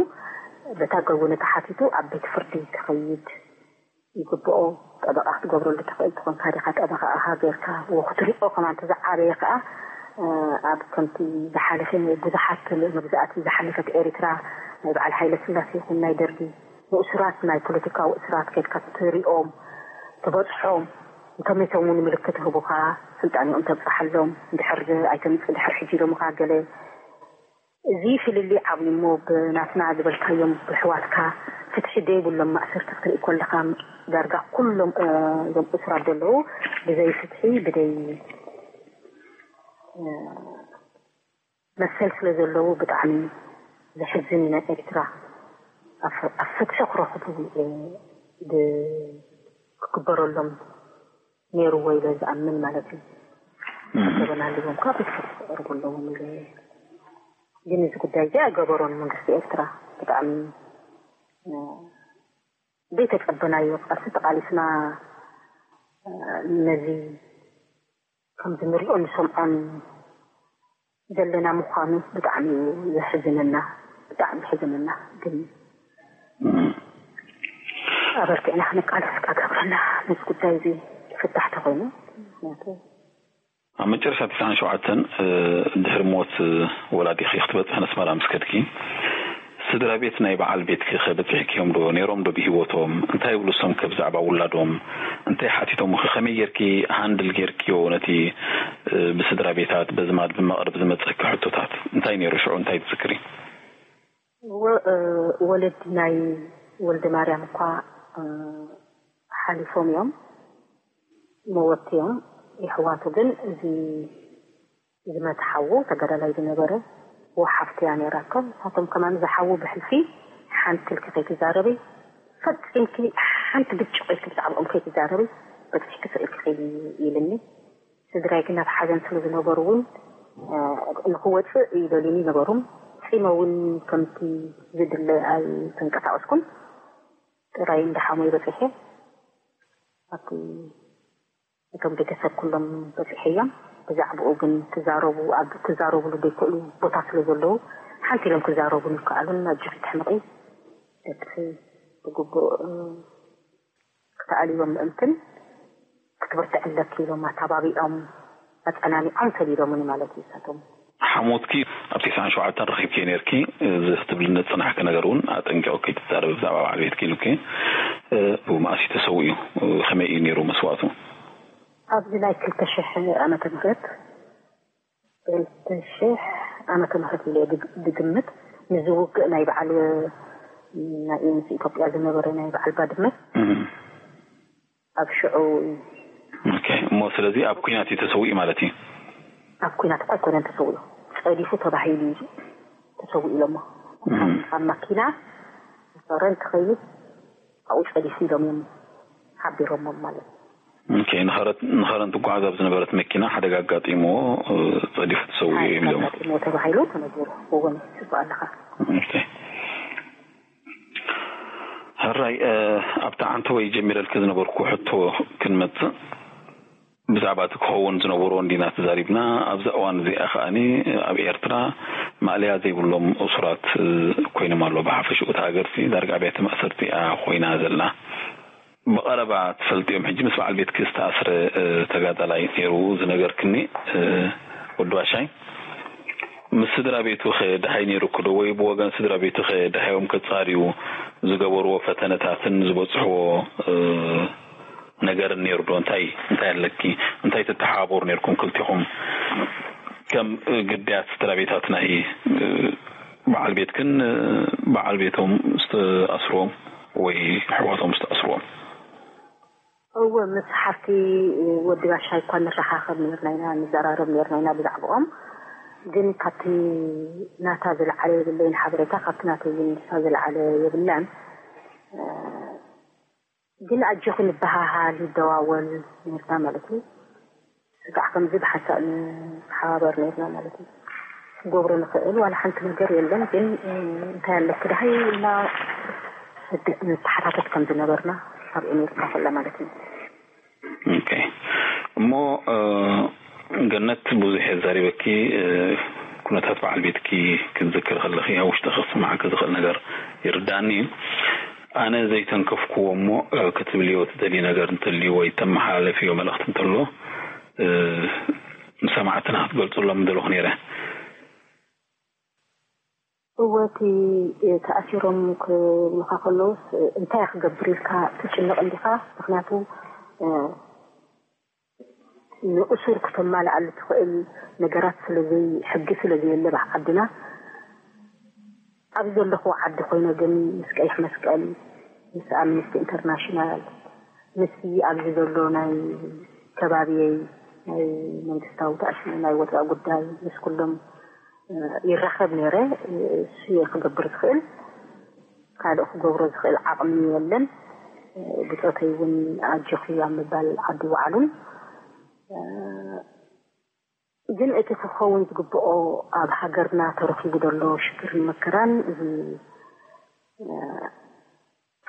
በታ ገበኑ ተሓቲቱ ኣብ ቤት ፍርዲ ክኸይድ ይግብኦ። ጠበቃ ክትገብረሉ ትኽእል ትኾንካ ዲኻ? ጠበቃ ኣኻ ጌርካ ክትሪኦ ከማን ዝዓበየ ከዓ ኣብ ከምቲ ዝሓለፈ ብዙሓት መግዛእቲ ዝሓለፈት ኤሪትራ ናይ በዓል ሓይለ ስላሴ ይኹን ናይ ደርጊ ንእሱራት ናይ ፖለቲካዊ እሱራት ከድካ ትሪኦም ትበፅሖም እንተመይቶም እውን ምልክት ህቡኻ ስልጣን እዮም ተብፅሓሎም እንድሕር ኣይተምፅ ድሕር ሕጂ ኢሎምኻ ገለ እዚ ፍልልይ ዓብዩ እሞ ብናትና ዝበልካዮም ብሕዋትካ ፍትሒ ደይብሎም ማእሰርቲ ክትርኢ ኮለኻ ዳርጋ ኩሎም እዞም እሱራት ዘለዉ ብዘይ ፍትሒ ብደይ መሰል ስለ ዘለዉ ብጣዕሚ ዘሕዝን እዩ። ናይ ኤርትራ ኣብ ፍትሒ ክረኽቡ ክግበረሎም ነይርዎ ኢለ ዝኣምን ማለት እዩ። ገበን ሃልዎም ከዓ ቤት ፍርዲ ክቐርቡ ኣለዎም ኢለ ግን እዚ ጉዳይ እዚ ኣይገበሮን መንግስቲ ኤርትራ ብጣዕሚ ዘይተፀበናዮ ቃልሲ ተቃሊስና ነዚ ከምዚ ንሪኦ ንሰምዖን ዘለና ምዃኑ ብጣዕሚ እዩ ዘሕዝነና ብጣዕሚ የሕዝነና ግን ኣበርቲዕና ክንቃለስ ቃገብረና ነዚ ጉዳይ እዚ ፍታሕ ተኮይኑ ምክንያቱ ኣብ መጨረሻ ትስዓን ሸውዓተን ድሕሪ ሞት ወላዲኺ ክትበፅሒ ነስመራ ምስ ከድኪ ስድራ ቤት ናይ በዓል ቤትኪ ከ በፂሕክዮም ዶ ነይሮም ዶ ብሂወቶም እንታይ ይብሉ እሶም ከ ብዛዕባ ውላዶም እንታይ ሓቲቶምኺ ከመይ ጌርኪ ሃንድል ጌርክዮ ነቲ ብስድራ ቤታት በዝማድ ብመቕርብ ዝመፀኪ ሕቶታት እንታይ ነይሩ ሽዑ እንታይ ትዝክሪ? ወለዲ ናይ ወልደማርያም እኳ ሓሊፎም እዮም መወቲ እዮም የሕዋቱ ግን እዚ ዝመተ ሓዉ ተጋዳላይ ዝነበረ ወሓፍቲ እያ ነይራቶም ንሳቶም ከማን ዝሓዉ ብሕልፊ ሓንቲ ኢልኪ ከይትዛረቢ ፈፂምኪ ሓንቲ ብጭቕ ኢልኪ ብዛዕባኦም ከይትዛረቢ በፂሕኪ ስቕ ኢልኪ ከይዲ ኢልኒ ስድራይ ግን ኣብ ሓዘን ስለ ዝነበሩ እውን ንክወፅእ ይደልዩኒ ነበሩ ፂመ እውን ከምቲ ዝድለ ኣይተንቀሳቀስኩን ጥራይ እንዳሓሙይ በፂሐ ኣብቲ እቶም ቤተሰብ ኩሎም በፂሐዮም ብዛዕባኡ ግን ክዛረቡ ኣብ ክዛረቡሉ ዘይክእሉ ቦታ ስለ ዘለዉ ሓንቲ ኢሎም ክዛረቡ ይከኣሉን ኣጆኺ ትሕምቂ ደቅኺ ብግቡእ ክተኣልዮም ምእንትን ክትብርትዒ ኣለኪ ኢሎም ኣተባቢዖም ኣፀናኒዖም ሰዲዶምኒ ማለት እዩ እሳቶም። ሓሞትኪ ኣብ ተስዓን ሸውዓተን ረኺብኪ ነርኪ እዚ ክትብሊ ዝፀናሕኪ ነገር እውን ኣጠንቂቑ ከይትዛረቢ ብዛዕባ በዓል ቤትኪ ኢሉኪ ብኡ መዓስ እዩ ተሰዊኡ? ከመይ እዩ ነይሩ መስዋእቱ? ኣብዚ ናይ ክልተ ሽሕ ዓመተ ምህረት ክልተ ሽሕ ዓመተ ምህረት ኢለ ድግምት ንዝውግእ ናይ በዓል ናይ ምስ ኢትዮጵያ ዝነበረ ናይ በዓል ባድመ ኣብ ሽዑ እዩ። እሞ ስለዚ ኣብ ኩናት እዩ ተሰዊኡ ማለት እዩ። ኣብ ኩናት እኳ ኣይኮነን ተሰዊኡ፣ ፀዲፉ ተባሂሉ እዩ ተሰዊኡ ኢሎሞ። ኣብ ማኪና ኸረን ክኸይድ ኣብኡ ፀዲፉ ኢሎም እዮም ሓቢሮሞም ማለት እዩ። ንኸረን ትጓዓዝ ኣብ ዝነበረት መኪና ሓደጋ ኣጋጢምዎ ፀዲፉ ተሰዊኡ እዮም ኢሎም። ኣጋጢምዎ ተባሂሉ ተነጊሩ። እወ፣ ጽቡቕ ኣለኻ። ሕራይ ኣብቲ ዓንተወይ ጀሚረልኪ ዝነበርኩ ሕቶ ክንመጽእ ብዛዕባ እቲ ክኸውን ዝነበሮ እንዲና ተዛሪብና። ኣብዛ እዋን እዚኣ ከኣ ኣብ ኤርትራ ማእለያ ዘይብሎም እሱራት ኮይኖም ኣለዉ። ብሓፈሽኡ እታ ሃገርሲ ዳርጋ ኣብያተ ማእሰርቲ እያ ኮይና ዘላ። ብቐረባ ትፈልጥዮም ሕጂ ምስ በዓል ቤትኪ ዝተኣስረ ተጋዳላይ ነይሩ ዝነገርክኒ ወዲ ባሻይ ምስ ስድራ ቤቱ ከ ደሃይ ነይሩኩ ዶ ወይ ብወገን ስድራ ቤቱ ከ ደሃዮም ከጻርዩ ዝገበርዎ ፈተነታትን ዝበጽሕዎ ነገርን ነይሩ ዶ? እንታይ እንታይ ኣለኪ? እንታይ ትተሓባበሩ ነይርኩም ክልቲኹም ከም ግዳያት ስድራ ቤታት ናይ በዓል ቤትክን በዓል ቤቶም ዝተኣስርዎም ወይ ኣሕዋቶም ዝተኣስርዎም? እወ፣ ምስ ሓፍቲ ወዲ ጋሻ እኳ ንረኻኸብ ነርና ኢና፣ ንዘራረብ ነርና ኢና ብዛዕባኦም። ግን ካብቲ ናታ ዝለዓለ የብለይን ሓበሬታ፣ ካብቲ ናተይ ግን ንሳ ዝለዓለ የብላን። ግን ኣጆኺ ንበሃሃል ንደዋወል ነርና ማለት እዩ። ስጋዕ ከምዚ ብሓሳብ ንተሓባበር ነርና ማለት እዩ። ክገብሮ ንኽእል ዋላ ሓንቲ ነገር የለን። ግን እንታይ ኣለኪ ደሃይ ኢልና ንተሓታተት ከም ዝነበርና ኣብኡ ነርና ከላ ማለት እዩ። ኦኬ። እሞ ገነት ብዙሕ የዛሪበኪ፣ ኩነታት በዓል ቤትኪ ክትዝክር ከለኺ ኣብ ውሽጥኺ ክስማዓኪ ዝኽእል ነገር ይርዳኒ እዩ። ኣነ ዘይተንከፍክዎ እሞ ክትብልዮ ትደልዩ ነገር እንተልዩ ወይ ተመሓላልፍዮ መልእኽቲ እንተሎ ንሰማዕትና ክትገልፅሎም ምደለኹ ነይረ። እወ፣ እቲ ተኣሲሮም ክብሉኻ ከለውስ እንታይ ክገብር ኢልካ ትጭነቕ እንዲኻ። ምኽንያቱ ንእሱር ክተማልኣሉ ትኽእል ነገራት ስለዘይ ሕጊ ስለዘየለ ባህ ዓድና ኣብዚ ዘለኹ ዓዲ ኮይነ ግን ምስ ቀይሕ መስቀል ምስ ኣምነስቲ ኢንተርናሽናል ምስ ኣብዚ ዘሎ ናይ ከባቢየይ ናይ መንግስታዊ ተኣሽሙ ናይ ወፃኢ ጉዳይ ምስ ኩሎም ይራኸብ ነይረ። እሱ እየ ክገብር ዝኽእል፣ ካልእ ክገብሮ ዝኽእል ዓቕሚ የለን። ብፆተይ እውን ኣጆኺ ኣብ ምባል ዓዲ ውዓሉን ግን እቲ ክኸውን ዝግብኦ ኣብ ሃገርና ተረኺቡ ዘሎ ሽግርን መከራን እዚ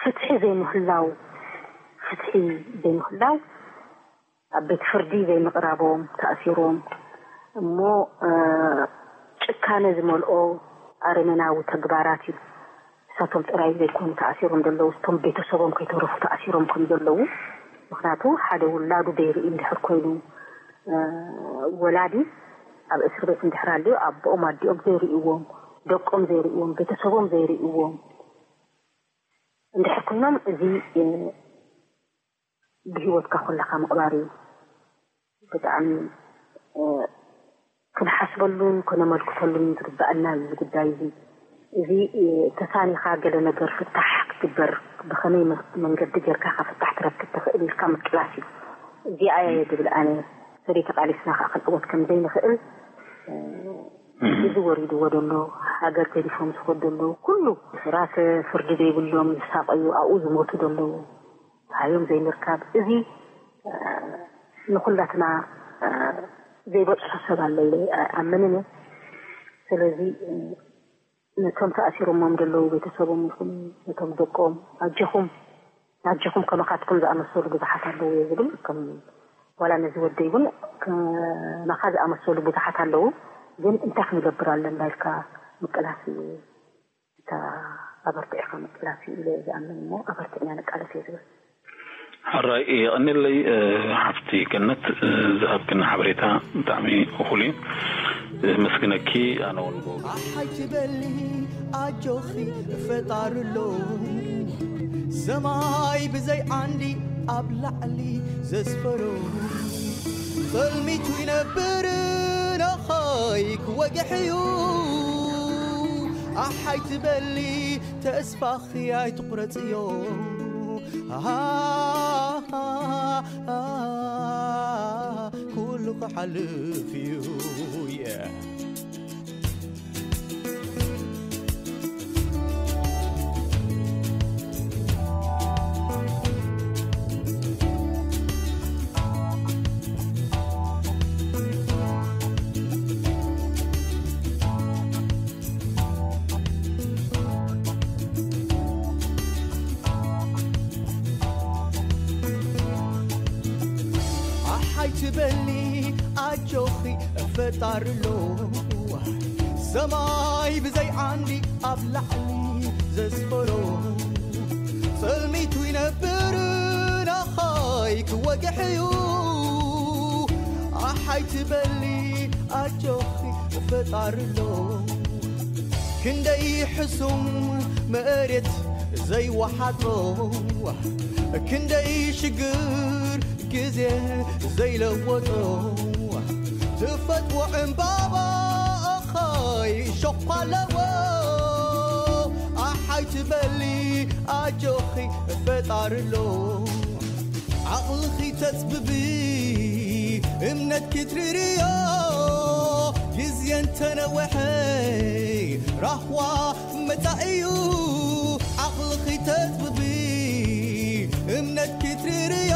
ፍትሒ ዘይምህላው ፍትሒ ዘይምህላው ኣብ ቤት ፍርዲ ዘይምቕራቦም ተኣሲሮም እሞ ጭካነ ዝመልኦ ኣረመናዊ ተግባራት እዩ። እሳቶም ጥራይ ዘይኮኑ ተኣሲሮም ዘለዉ፣ እቶም ቤተሰቦም ከይተረፉ ተኣሲሮም ከም ዘለዉ። ምክንያቱ ሓደ ውላዱ ዘይርኢ እንድሕር ኮይኑ ወላዲ ኣብ እስር ቤት እንድሕር ኣልዩ ኣቦኦም ኣዲኦም ዘይርእዎም፣ ደቆም ዘይርእዎም፣ ቤተሰቦም ዘይርእዎም እንድሕር ኮይኖም እዚ ብህይወትካ ኮለካ ምቕባር እዩ። ብጣዕሚ ክንሓስበሉን ከነመልክተሉን ዝግባኣና እዩ እዚ ጉዳይ እዚ። እዚ ተሳኒኻ ገለ ነገር ፍታሕ ክትግበር ብኸመይ መንገዲ ጌርካ ካብ ፍታሕ ትረክብ ትኽእል ኢልካ ምቅላስ እዩ። እዚኣ እየ ዝብል ኣነ። ሰደይ ተቓሊስና ከዓ ክንዕወት ከም ዘይንኽእል እዚ ወሪድዎ ዘሎ ሃገር ገዲፎም ዝኸዱ ዘለዉ ኩሉ ስራት ፍርዲ ዘይብሎም ዝሳቐዩ ኣብኡ ዝሞቱ ዘለዉ ሃዮም ዘይምርካብ እዚ ንኩላትና ዘይበፅሖ ሰብ ኣሎ ኢለ ኣይኣምንን እየ። ስለዚ ነቶም ተኣሲሮሞም ዘለዉ ቤተሰቦም ይኹን ነቶም ደቆም ኣጆኹም ኣጆኹም ከመኻትኩም ዝኣመሰሉ ብዙሓት ኣለዉ እየ ዝብል። ከም ዋላ ነዚ ወደይ እውን ከመኻ ዝኣመሰሉ ብዙሓት ኣለዉ፣ ግን እንታይ ክንገብር ኣለና ኢልካ ምቅላስ እዩ። እታ ኣበርቲዕኻ ምቅላስ እዩ ኢለ እየ ዝኣምን እሞ ኣበርቲዕና ንቃለስ እየ ዝብል። ሕራይ የቐንየለይ ሓፍቲ ገነት ዝሃብክና ሓበሬታ ብጣዕሚ እኹል እዩ። መስግነኪ ኣነ እውን ጎ ኣሓይ ትበሊ ኣጆኺ ፈጣሪ ኣሎ ሰማይ ብዘይ ዓንዲ ኣብ ላዕሊ ዘስፈሮ ጸልሚቱ ይነብር ነኸይ ክወግሕ እዩ ኣሓይ ትበሊ ተስፋኺ ኣይትቑረጽዮ ኩሉ ክሓልፍ እዩ ኣሓይ ትበሊ ኣጆኺ ፈጣሪ ኣሎ ሰማይ ብዘይ ዓንዲ ኣብ ላዕሊ ዘስፈሮ ጸልሚቱ ይነብር ናኻይ ክወግሕ እዩ ኣሓይ ትበሊ ኣጆኺ ፈጣሪ ኣሎ ክንደይ ሕሱም መሬት ዘይወሓጦ ክንደይ ሽግር ግዜ ዘይለወጦ ትፈጥዎ ዕምባባ ኣኻይ ሸኳ ኣለዎ ትበሊ ኣጆኺ ፈጣሪ ኣሎ ዓቕልኺ ተጽብቢ እምነትኪ ትርርዮ ግዜ እንተነወሐ ራህዋ መጻእዩ ዓቕልኺ ተጽብቢ እምነትኪ ትርርዮ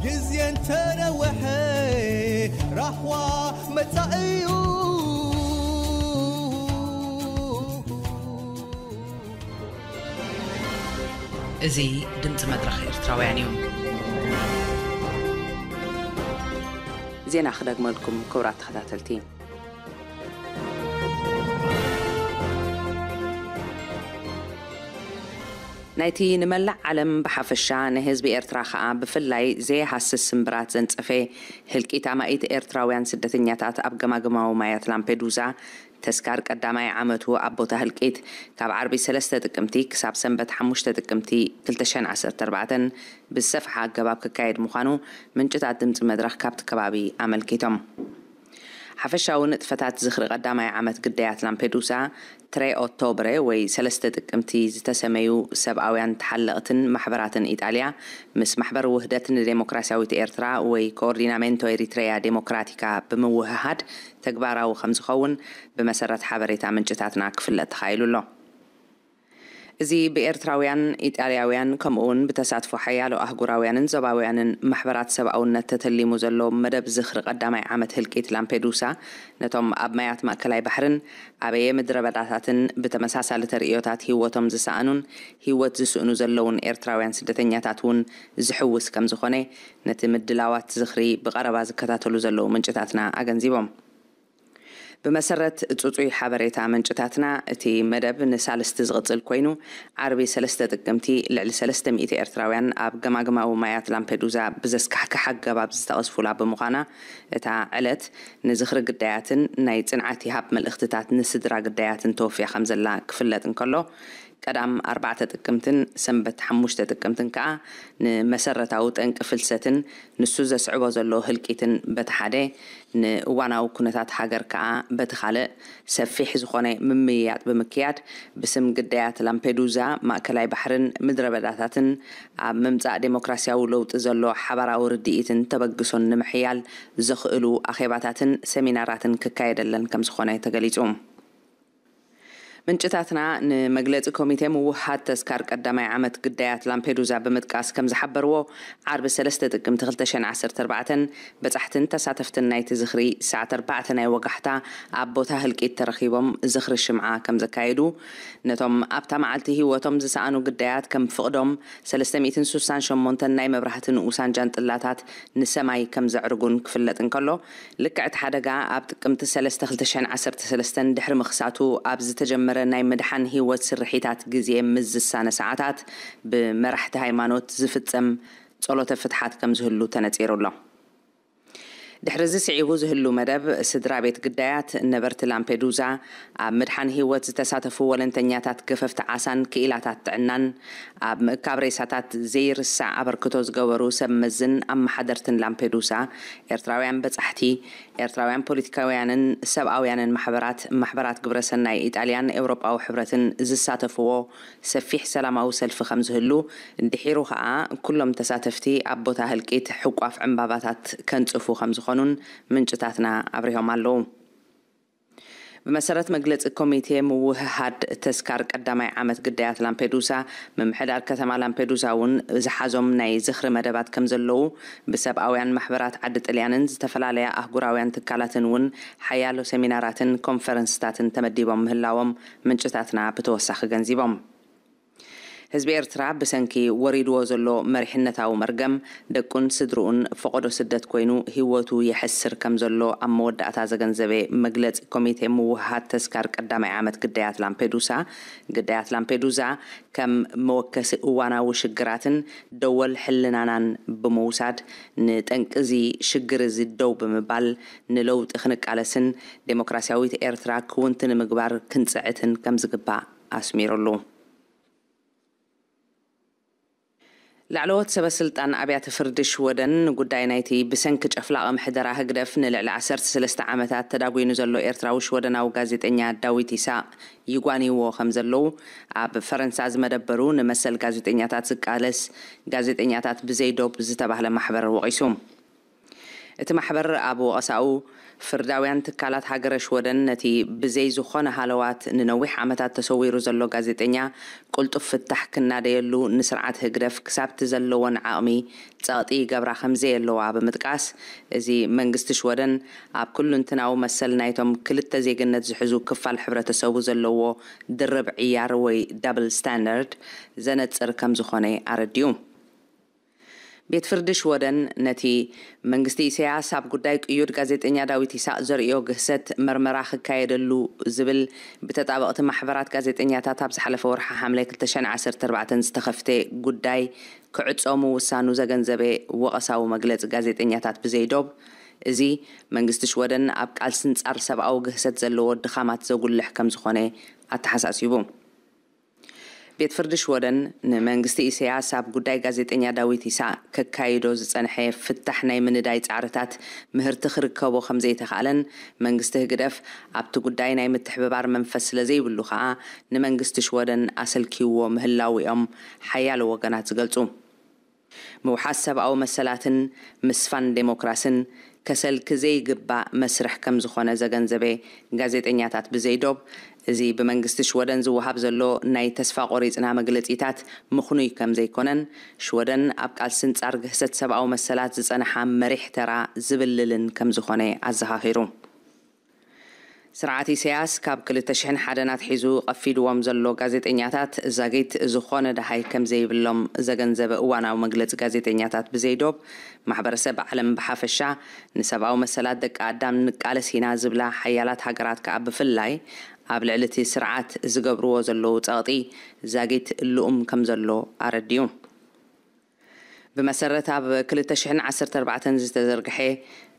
ግዜ እንተነወሐ ራህዋ መጻእዩ እዚ ድምፂ መድረኽ ኤርትራውያን እዩ። ዜና ክደግመልኩም ክቡራት ተኸታተልቲ። ናይቲ ንመላእ ዓለም ብሓፈሻ ንህዝቢ ኤርትራ ከኣ ብፍላይ ዘይሃስስ ስምብራት ዘንጸፈ ህልቂት ኣማኢት ኤርትራውያን ስደተኛታት ኣብ ገማግማዊ ማያት ላምፔዱዛ ተስካር ቀዳማይ ዓመቱ ኣብ ቦታ ህልቂት ካብ ዓርቢ ሰለስተ ጥቅምቲ ክሳብ ሰንበት ሓሙሽተ ጥቅምቲ ክልተ ሽሕን ዓሰርተ ኣርባዕተን ብዝሰፍሐ ኣገባብ ክካየድ ምዃኑ ምንጭታት ድምፂ መድረኽ ካብቲ ከባቢ ኣመልኪቶም። ሓፈሻዊ ንጥፈታት ዝኽሪ ቀዳማይ ዓመት ግዳያት ላምፔዱሳ ትሬ ኦክቶብረ ወይ ሰለስተ ጥቅምቲ ዝተሰመዩ ሰብኣውያን ተሓለቕትን ማሕበራትን ኢጣልያ ምስ ማሕበር ውህደት ንዴሞክራሲያዊት ኤርትራ ወይ ኮኦርዲናሜንቶ ኤሪትሬያ ዴሞክራቲካ ብምውህሃድ ተግባራዊ ከም ዝኸውን ብመሰረት ሓበሬታ ምንጭታትና ክፍለጥ ተኻኢሉ ኣሎ። እዚ ብኤርትራውያን፣ ኢጣልያውያን ከምኡ እውን ብተሳትፎ ሓያሎ ኣህጉራውያንን ዞባውያንን ማሕበራት ሰብኣውነት ተተሊሙ ዘሎ መደብ ዝኽሪ ቀዳማይ ዓመት ህልቂት ላምፔዱሳ ነቶም ኣብ ማያት ማእከላይ ባሕርን ኣበየ ምድረ በዳታትን ብተመሳሳሊ ተርእዮታት ህይወቶም ዝሰኣኑን ህይወት ዝስእኑ ዘለውን ኤርትራውያን ስደተኛታት እውን ዝሕውስ ከም ዝኾነ ነቲ ምድላዋት ዝኽሪ ብቐረባ ዝከታተሉ ዘለዉ ምንጭታትና ኣገንዚቦም። ብመሰረት ጽጹይ ሓበሬታ ምንጭታትና እቲ መደብ ንሳልስቲ ዝቕጽል ኮይኑ ዓርቢ ሰለስተ ጥቅምቲ ልዕሊ ሰለስተ ሚእቲ ኤርትራውያን ኣብ ገማግማዊ ማያት ላምፔዱዛ ብዘስካሕክሕ ኣገባብ ዝተቐዝፉላ ብምዃና እታ ዕለት ንዝኽሪ ግዳያትን ናይ ጽንዓት ይሃብ መልእኽትታት ንስድራ ግዳያትን ተወፍያ ከም ዘላ ክፍለጥ እንከሎ ቀዳም ኣርባዕተ ጥቅምትን ሰንበት ሓሙሽተ ጥቅምትን ከኣ ንመሰረታዊ ጠንቂ ፍልሰትን ንሱ ዘስዕቦ ዘሎ ህልቂትን በቲ ሓደ ንእዋናዊ ኩነታት ሃገር ከኣ በቲ ካልእ ሰፊሕ ዝኾነ ምምይያጥ ብምክያድ ብስም ግዳያት ላምፔዱዛ ማእከላይ ባሕርን ምድረ በዳታትን ኣብ ምምጻእ ዴሞክራሲያዊ ለውጢ ዘሎ ሓባራዊ ርድኢትን ተበግሶን ንምሕያል ዘኽእሉ ኣኼባታትን ሰሚናራትን ክካየደለን ከም ዝኾነ ተገሊጹ። ምንጭታትና ንመግለጺ ኮሚቴ ምውህሃድ ተስካር ቀዳማይ ዓመት ግዳያት ላምፔዱዛ ብምጥቃስ ከም ዝሓበርዎ ዓርቢ ሰለስተ ጥቅምቲ ክልተ ሽሕን ዓሰርተ ኣርባዕተን በጻሕትን ተሳተፍትን ናይቲ ዝኽሪ ሰዓት ኣርባዕተ ናይ ወጋሕታ ኣብ ቦታ ህልቂት ተረኺቦም ዝኽሪ ሽምዓ ከም ዘካየዱ ነቶም ኣብታ መዓልቲ ህይወቶም ዝሰኣኑ ግዳያት ከም ፍቕዶም ሰለስተ ሚእትን ስሳን ሸሞንተን ናይ መብራህቲ ንኡሳን ጃንጥላታት ንሰማይ ከም ዘዕርጉን ክፍለጥ እንከሎ ልክዕ እቲ ሓደጋ ኣብ ጥቅምቲ ሰለስተ ክልተ ሽሕን ዓሰርተ ሰለስተን ድሕሪ ምኽሳቱ ኣብ ዝተጀመረ ናይ ምድሓን ህይወት ስርሒታት ግዜ ምስ ዝሳነ ሰዓታት ብመራሕቲ ሃይማኖት ዝፍጸም ጸሎተ ፍትሓት ከም ዝህሉ ተነጺሩ ኣሎ። ድሕሪ እዚ ስዒቡ ዝህሉ መደብ ስድራ ቤት ግዳያት ነበርቲ ላምፔዱዛ ኣብ ምድሓን ህይወት ዝተሳተፉ ወለንተኛታት ገፈፍቲ ዓሳን ክኢላታት ጥዕናን ኣብ ምእካብ ሬሳታት ዘይርሳዕ ኣበርክቶ ዝገበሩ ሰብ መዝን ኣመሓደርትን ላምፔዱሳ ኤርትራውያን በጻሕቲ ኤርትራውያን ፖለቲካውያንን ሰብኣውያንን ማሕበራት ማሕበራት ግብረሰናይ ኢጣልያን ኤውሮጳዊ ሕብረትን ዝሳተፍዎ ሰፊሕ ሰላማዊ ሰልፊ ከም ዝህሉ ድሒሩ ከኣ ኩሎም ተሳተፍቲ ኣብ ቦታ ህልቂት ሕቋፍ ዕምባባታት ከንጽፉ ከም ዝኾኑን ምንጭታትና ኣብሪሆም ኣለዉ። ብመሰረት መግለጺ ኮሚቴ ምውህሃድ ተስካር ቀዳማይ ዓመት ግዳያት ላምፔዱሳ ምምሕዳር ከተማ ላምፔዱሳ እውን ዝሓዞም ናይ ዝኽሪ መደባት ከም ዘለዉ ብሰብኣውያን ማሕበራት ዓዲ ጥልያንን ዝተፈላለያ ኣህጉራውያን ትካላትን እውን ሓያሎ ሰሚናራትን ኮንፈረንስታትን ተመዲቦም ምህላዎም ምንጭታትና ብተወሳኺ ገንዚቦም። ህዝቢ ኤርትራ ብሰንኪ ወሪድዎ ዘሎ መሪሕነታዊ መርገም ደቁን ስድርኡን ፈቐዶ ስደት ኮይኑ ህይወቱ የሕስር ከም ዘሎ ኣብ መወዳእታ ዘገንዘበ መግለጺ ኮሚቴ ምውህሃድ ተስካር ቀዳማይ ዓመት ግዳያት ላምፔዱሳ ግዳያት ላምፔዱዛ ከም መወከሲ እዋናዊ ሽግራትን ደወል ሕልናናን ብምውሳድ ንጠንቂ እዚ ሽግር እዚ ደው ብምባል ንለውጢ ክንቃለስን ዴሞክራሲያዊት ኤርትራ ክውንቲ ንምግባር ክንጽዕትን ከም ዝግባእ ኣስሚሩሉ። ላዕለዎት ሰበ ስልጣን ኣብያተ ፍርዲ ሽወደን ንጉዳይ ናይቲ ብሰንኪ ጨፍላቕ ምሕደራ ህግደፍ ንልዕሊ ዓሰርተ ሰለስተ ዓመታት ተዳጒኑ ዘሎ ኤርትራዊ ሽወደናዊ ጋዜጠኛ ዳዊት ይሳቕ ይጓንይዎ ከም ዘለዉ ኣብ ፈረንሳ ዝመደበሩ ንመሰል ጋዜጠኛታት ዝቃለስ ጋዜጠኛታት ብዘይ ዶብ ዝተባህለ ማሕበር ወቒሱ። እቲ ማሕበር ኣብ ወቐሳኡ፣ ፍርዳውያን ትካላት ሃገረ ሽወደን ነቲ ብዘይ ዝኾነ ሃለዋት ንነዊሕ ዓመታት ተሰዊሩ ዘሎ ጋዜጠኛ ቅልጡፍ ፍታሕ ክናደየሉ ንስርዓት ህግደፍ ክሳብቲ ዘለዎን ዓቕሚ ጸቕጢ ይገብራ ከም ዘየለዋ ብምጥቃስ፣ እዚ መንግስቲ ሽወደን ኣብ ኩሉንትናዊ መሰል ናይቶም ክልተ ዜግነት ዝሕዙ ክፋል ሕብረተሰቡ ዘለዎ ድርብ ዕያር ወይ ዳብል ስታንዳርድ ዘነጽር ከም ዝኾነ ኣረዲኡ። ቤት ፍርዲ ሽወደን ነቲ መንግስቲ ኢሳያስ ኣብ ጉዳይ ቅዩድ ጋዜጠኛ ዳዊት ይሳቕ ዘርእዮ ግህሰት መርመራ ክካየደሉ ዝብል ብተጣበቕቲ ማሕበራት ጋዜጠኛታት ኣብ ዝሓለፈ ወርሒ ሓምለ ክልተ ሽሕን ዓሰርተ ኣርባዕተን ዝተኸፍተ ጉዳይ ክዕጾ ምውሳኑ ዘገንዘበ ወቐሳዊ መግለጺ ጋዜጠኛታት ብዘይዶብ፣ እዚ መንግስቲ ሽወደን ኣብ ቃልሲ ንጻር ሰብኣዊ ግህሰት ዘለዎ ድኻማት ዘጉልሕ ከም ዝኾነ ኣተሓሳሲቡ። ቤት ፍርዲ ሽወደን ንመንግስቲ ኢሳያስ ኣብ ጉዳይ ጋዜጠኛ ዳዊት ይሳቕ ከካይዶ ዝጸንሐ ፍታሕ ናይ ምንዳይ ጻዕርታት ምህርቲ ክርከቦ ከም ዘይተኻእለን መንግስቲ ህግደፍ ኣብቲ ጉዳይ ናይ ምትሕብባር መንፈስ ስለ ዘይብሉ ከኣ ንመንግስቲ ሽወደን ኣሰልኪዎ ምህላው እዮም ሓያሎ ወገናት ዝገልጹ። ምውሓስ ሰብኣዊ መሰላትን ምስፋን ዴሞክራስን ከሰልኪ ዘይግባእ መስርሕ ከም ዝኾነ ዘገንዘበ ጋዜጠኛታት ብዘይዶብ፣ እዚ ብመንግስቲ ሽወደን ዝወሃብ ዘሎ ናይ ተስፋ ቆሪጽና መግለጺታት ምኽኑይ ከም ዘይኮነን፣ ሽወደን ኣብ ቃልሲ ንጻር ግህሰት ሰብኣዊ መሰላት ዝጸንሓ መሪሕ ተራ ዝብልልን ከም ዝኾነ ኣዘኻኺሩ። ስርዓት ኢሳያስ ካብ ክልተ ሽሕን ሓደን ኣትሒዙ ቀፊድዎም ዘሎ ጋዜጠኛታት ዛጊት ዝኾነ ደሃይ ከም ዘይብሎም ዘገንዘበ እዋናዊ መግለጺ ጋዜጠኛታት ብዘይዶብ፣ ማሕበረሰብ ዓለም ብሓፈሻ ንሰብኣዊ መሰላት ደቂ ኣዳም ንቃለስ ኢና ዝብላ ሓያላት ሃገራት ከኣ ብፍላይ ኣብ ልዕሊ እቲ ስርዓት ዝገብርዎ ዘለዉ ጸቕጢ ዛጊት ልኡም ከም ዘሎ ኣረዲኡ። ብመሰረት ኣብ ክልተ ሽሕን ዓሰርተ ኣርባዕተን ዝተዘርግሐ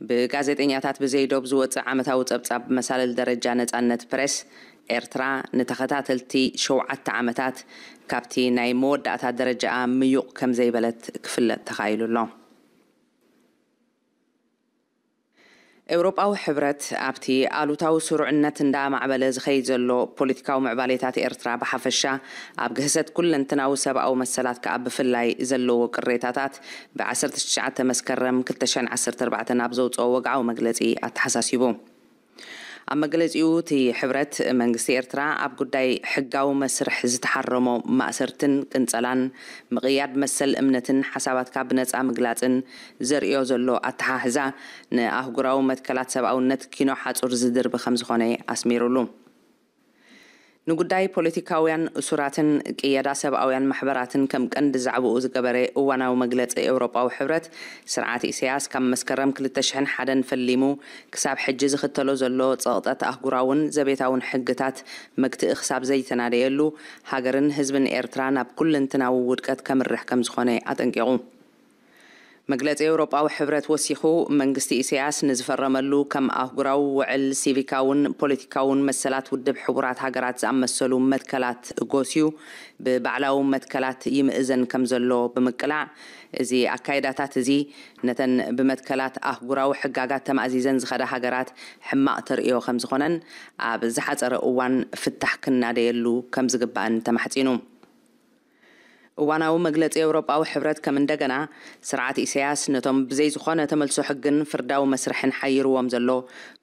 ብጋዜጠኛታት ብዘይዶብ ዝወጽእ ዓመታዊ ጸብጻብ መሳልል ደረጃ ነጻነት ፕሬስ፣ ኤርትራ ንተኸታተልቲ ሸውዓተ ዓመታት ካብቲ ናይ መወዳእታ ደረጃኣ ምዩቕ ከም ዘይበለት ክፍለጥ ተኻኢሉ ኣሎ። ኤውሮጳዊ ሕብረት ኣብቲ ኣሉታዊ ስሩዕነት እንዳማዕበለ ዝኸይድ ዘሎ ፖለቲካዊ ምዕባሌታት ኤርትራ ብሓፈሻ፣ ኣብ ግህሰት ኩለንትናዊ ሰብኣዊ መሰላት ከኣ ብፍላይ ዘለዎ ቅሬታታት ብ ዓሰርተ ትሽዓተ መስከረም ክልተ ሽሕን ዓሰርተ ኣርባዕተን ኣብ ዘውጽኦ ወግዓዊ መግለጺ ኣተሓሳሲቡ። ኣብ መግለጺኡ፣ እቲ ሕብረት መንግስቲ ኤርትራ ኣብ ጉዳይ ሕጋዊ መስርሕ ዝተሓረሞ ማእሰርትን ቅንጸላን፣ ምቕያድ መሰል እምነትን ሓሳባትካ ብነጻ ምግላጽን ዘርእዮ ዘሎ ኣተሓሕዛ ንኣህጉራዊ መትከላት ሰብኣውነት ኪኖ ሓጹር ዝድርቢ ከም ዝኾነ ኣስሚሩሉ። ንጉዳይ ፖለቲካውያን እሱራትን ቅየዳ ሰብኣውያን ማሕበራትን ከም ቀንዲ ዛዕባኡ ዝገበረ እዋናዊ መግለጺ ኤውሮጳዊ ሕብረት፣ ስርዓት ኢሳያስ ካብ መስከረም ክልተ ሽሕን ሓደን ፈሊሙ ክሳብ ሕጂ ዝኽተሎ ዘሎ ጸቕጠት ኣህጉራውን ዘቤታውን ሕግታት መግትኢ ክሳብ ዘይተናደየሉ፣ ሃገርን ህዝብን ኤርትራ ናብ ኩለንትናዊ ውድቀት ከምርሕ ከም ዝኾነ ኣጠንቂቑ። መግለጺ ኤውሮጳዊ ሕብረት ወሲኹ፣ መንግስቲ ኢሳያስ ንዝፈረመሉ ከም ኣህጉራዊ ውዕል ሲቪካውን ፖለቲካውን መሰላት ውድብ ሕቡራት ሃገራት ዝኣመሰሉ መትከላት ጎስዩ ብባዕላዊ መትከላት ይምእዘን ከም ዘሎ ብምቅላዕ፣ እዚ ኣካይዳታት እዚ ነተን ብመትከላት ኣህጉራዊ ሕጋጋት ተማእዚዘን ዝኸዳ ሃገራት ሕማቕ ተርእዮ ከም ዝኾነን ኣብ ዝሓጸረ እዋን ፍታሕ ክናደየሉ ከም ዝግባእን ተማሕጺኑ። እዋናዊ መግለጺ ኤውሮጳዊ ሕብረት ከም እንደገና ስርዓት ኢሳያስ ነቶም ብዘይ ዝኾነ ተመልሶ ሕግን ፍርዳዊ መስርሕን ሓይርዎም ዘሎ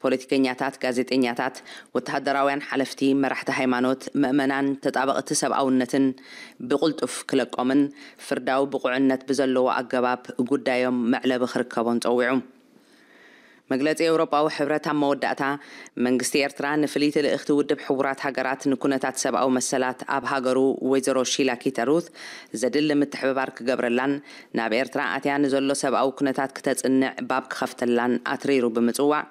ፖለቲከኛታት፣ ጋዜጠኛታት፣ ወተሃደራውያን ሓለፍቲ፣ መራሕቲ ሃይማኖት፣ ምእመናን፣ ተጣበቕቲ ሰብኣውነትን ብቕልጡፍ ክለቆምን ፍርዳዊ ብቑዕነት ብዘለዎ ኣገባብ ጉዳዮም መዕለቢ ክርከቦን ጸዊዑ። መግለጺ ኤውሮጳዊ ሕብረት ኣብ መወዳእታ፣ መንግስቲ ኤርትራ ንፍልይቲ ልእኽቲ ውድብ ሕቡራት ሃገራት ንኩነታት ሰብኣዊ መሰላት ኣብ ሃገሩ ወይዘሮ ሺላ ኪተሩት ዘድሊ ምትሕብባር ክገብረላን ናብ ኤርትራ ኣትያ ንዘሎ ሰብኣዊ ኩነታት ክተጽንዕ ባብ ክኸፍተላን ኣትሪሩ ብምጽዋዕ፣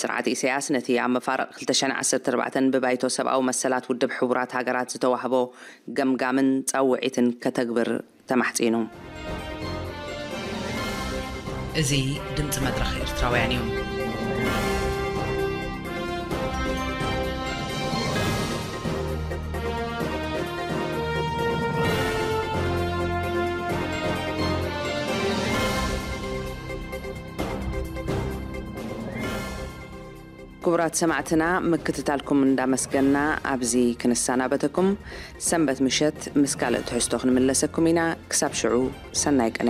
ስርዓት ኢሳያስ ነቲ ኣብ መፋርቕ ክልተ ሽሕን ዓሰርተ ኣርባዕተን ብባይቶ ሰብኣዊ መሰላት ውድብ ሕቡራት ሃገራት ዝተዋህቦ ገምጋምን ጻውዒትን ከተግብር ተማሕጺኑ። እዚ ድምጺ መድረኽ ኤርትራውያን እዩ። ክቡራት ሰማዕትና፣ ምክትታልኩም እንዳመስገና ኣብዚ ክንሰናበተኩም። ሰንበት ምሸት ምስ ካልእ ትሕዝቶ ክንምለሰኩም ኢና። ክሳብ ሽዑ፣ ሰናይ ቅነ።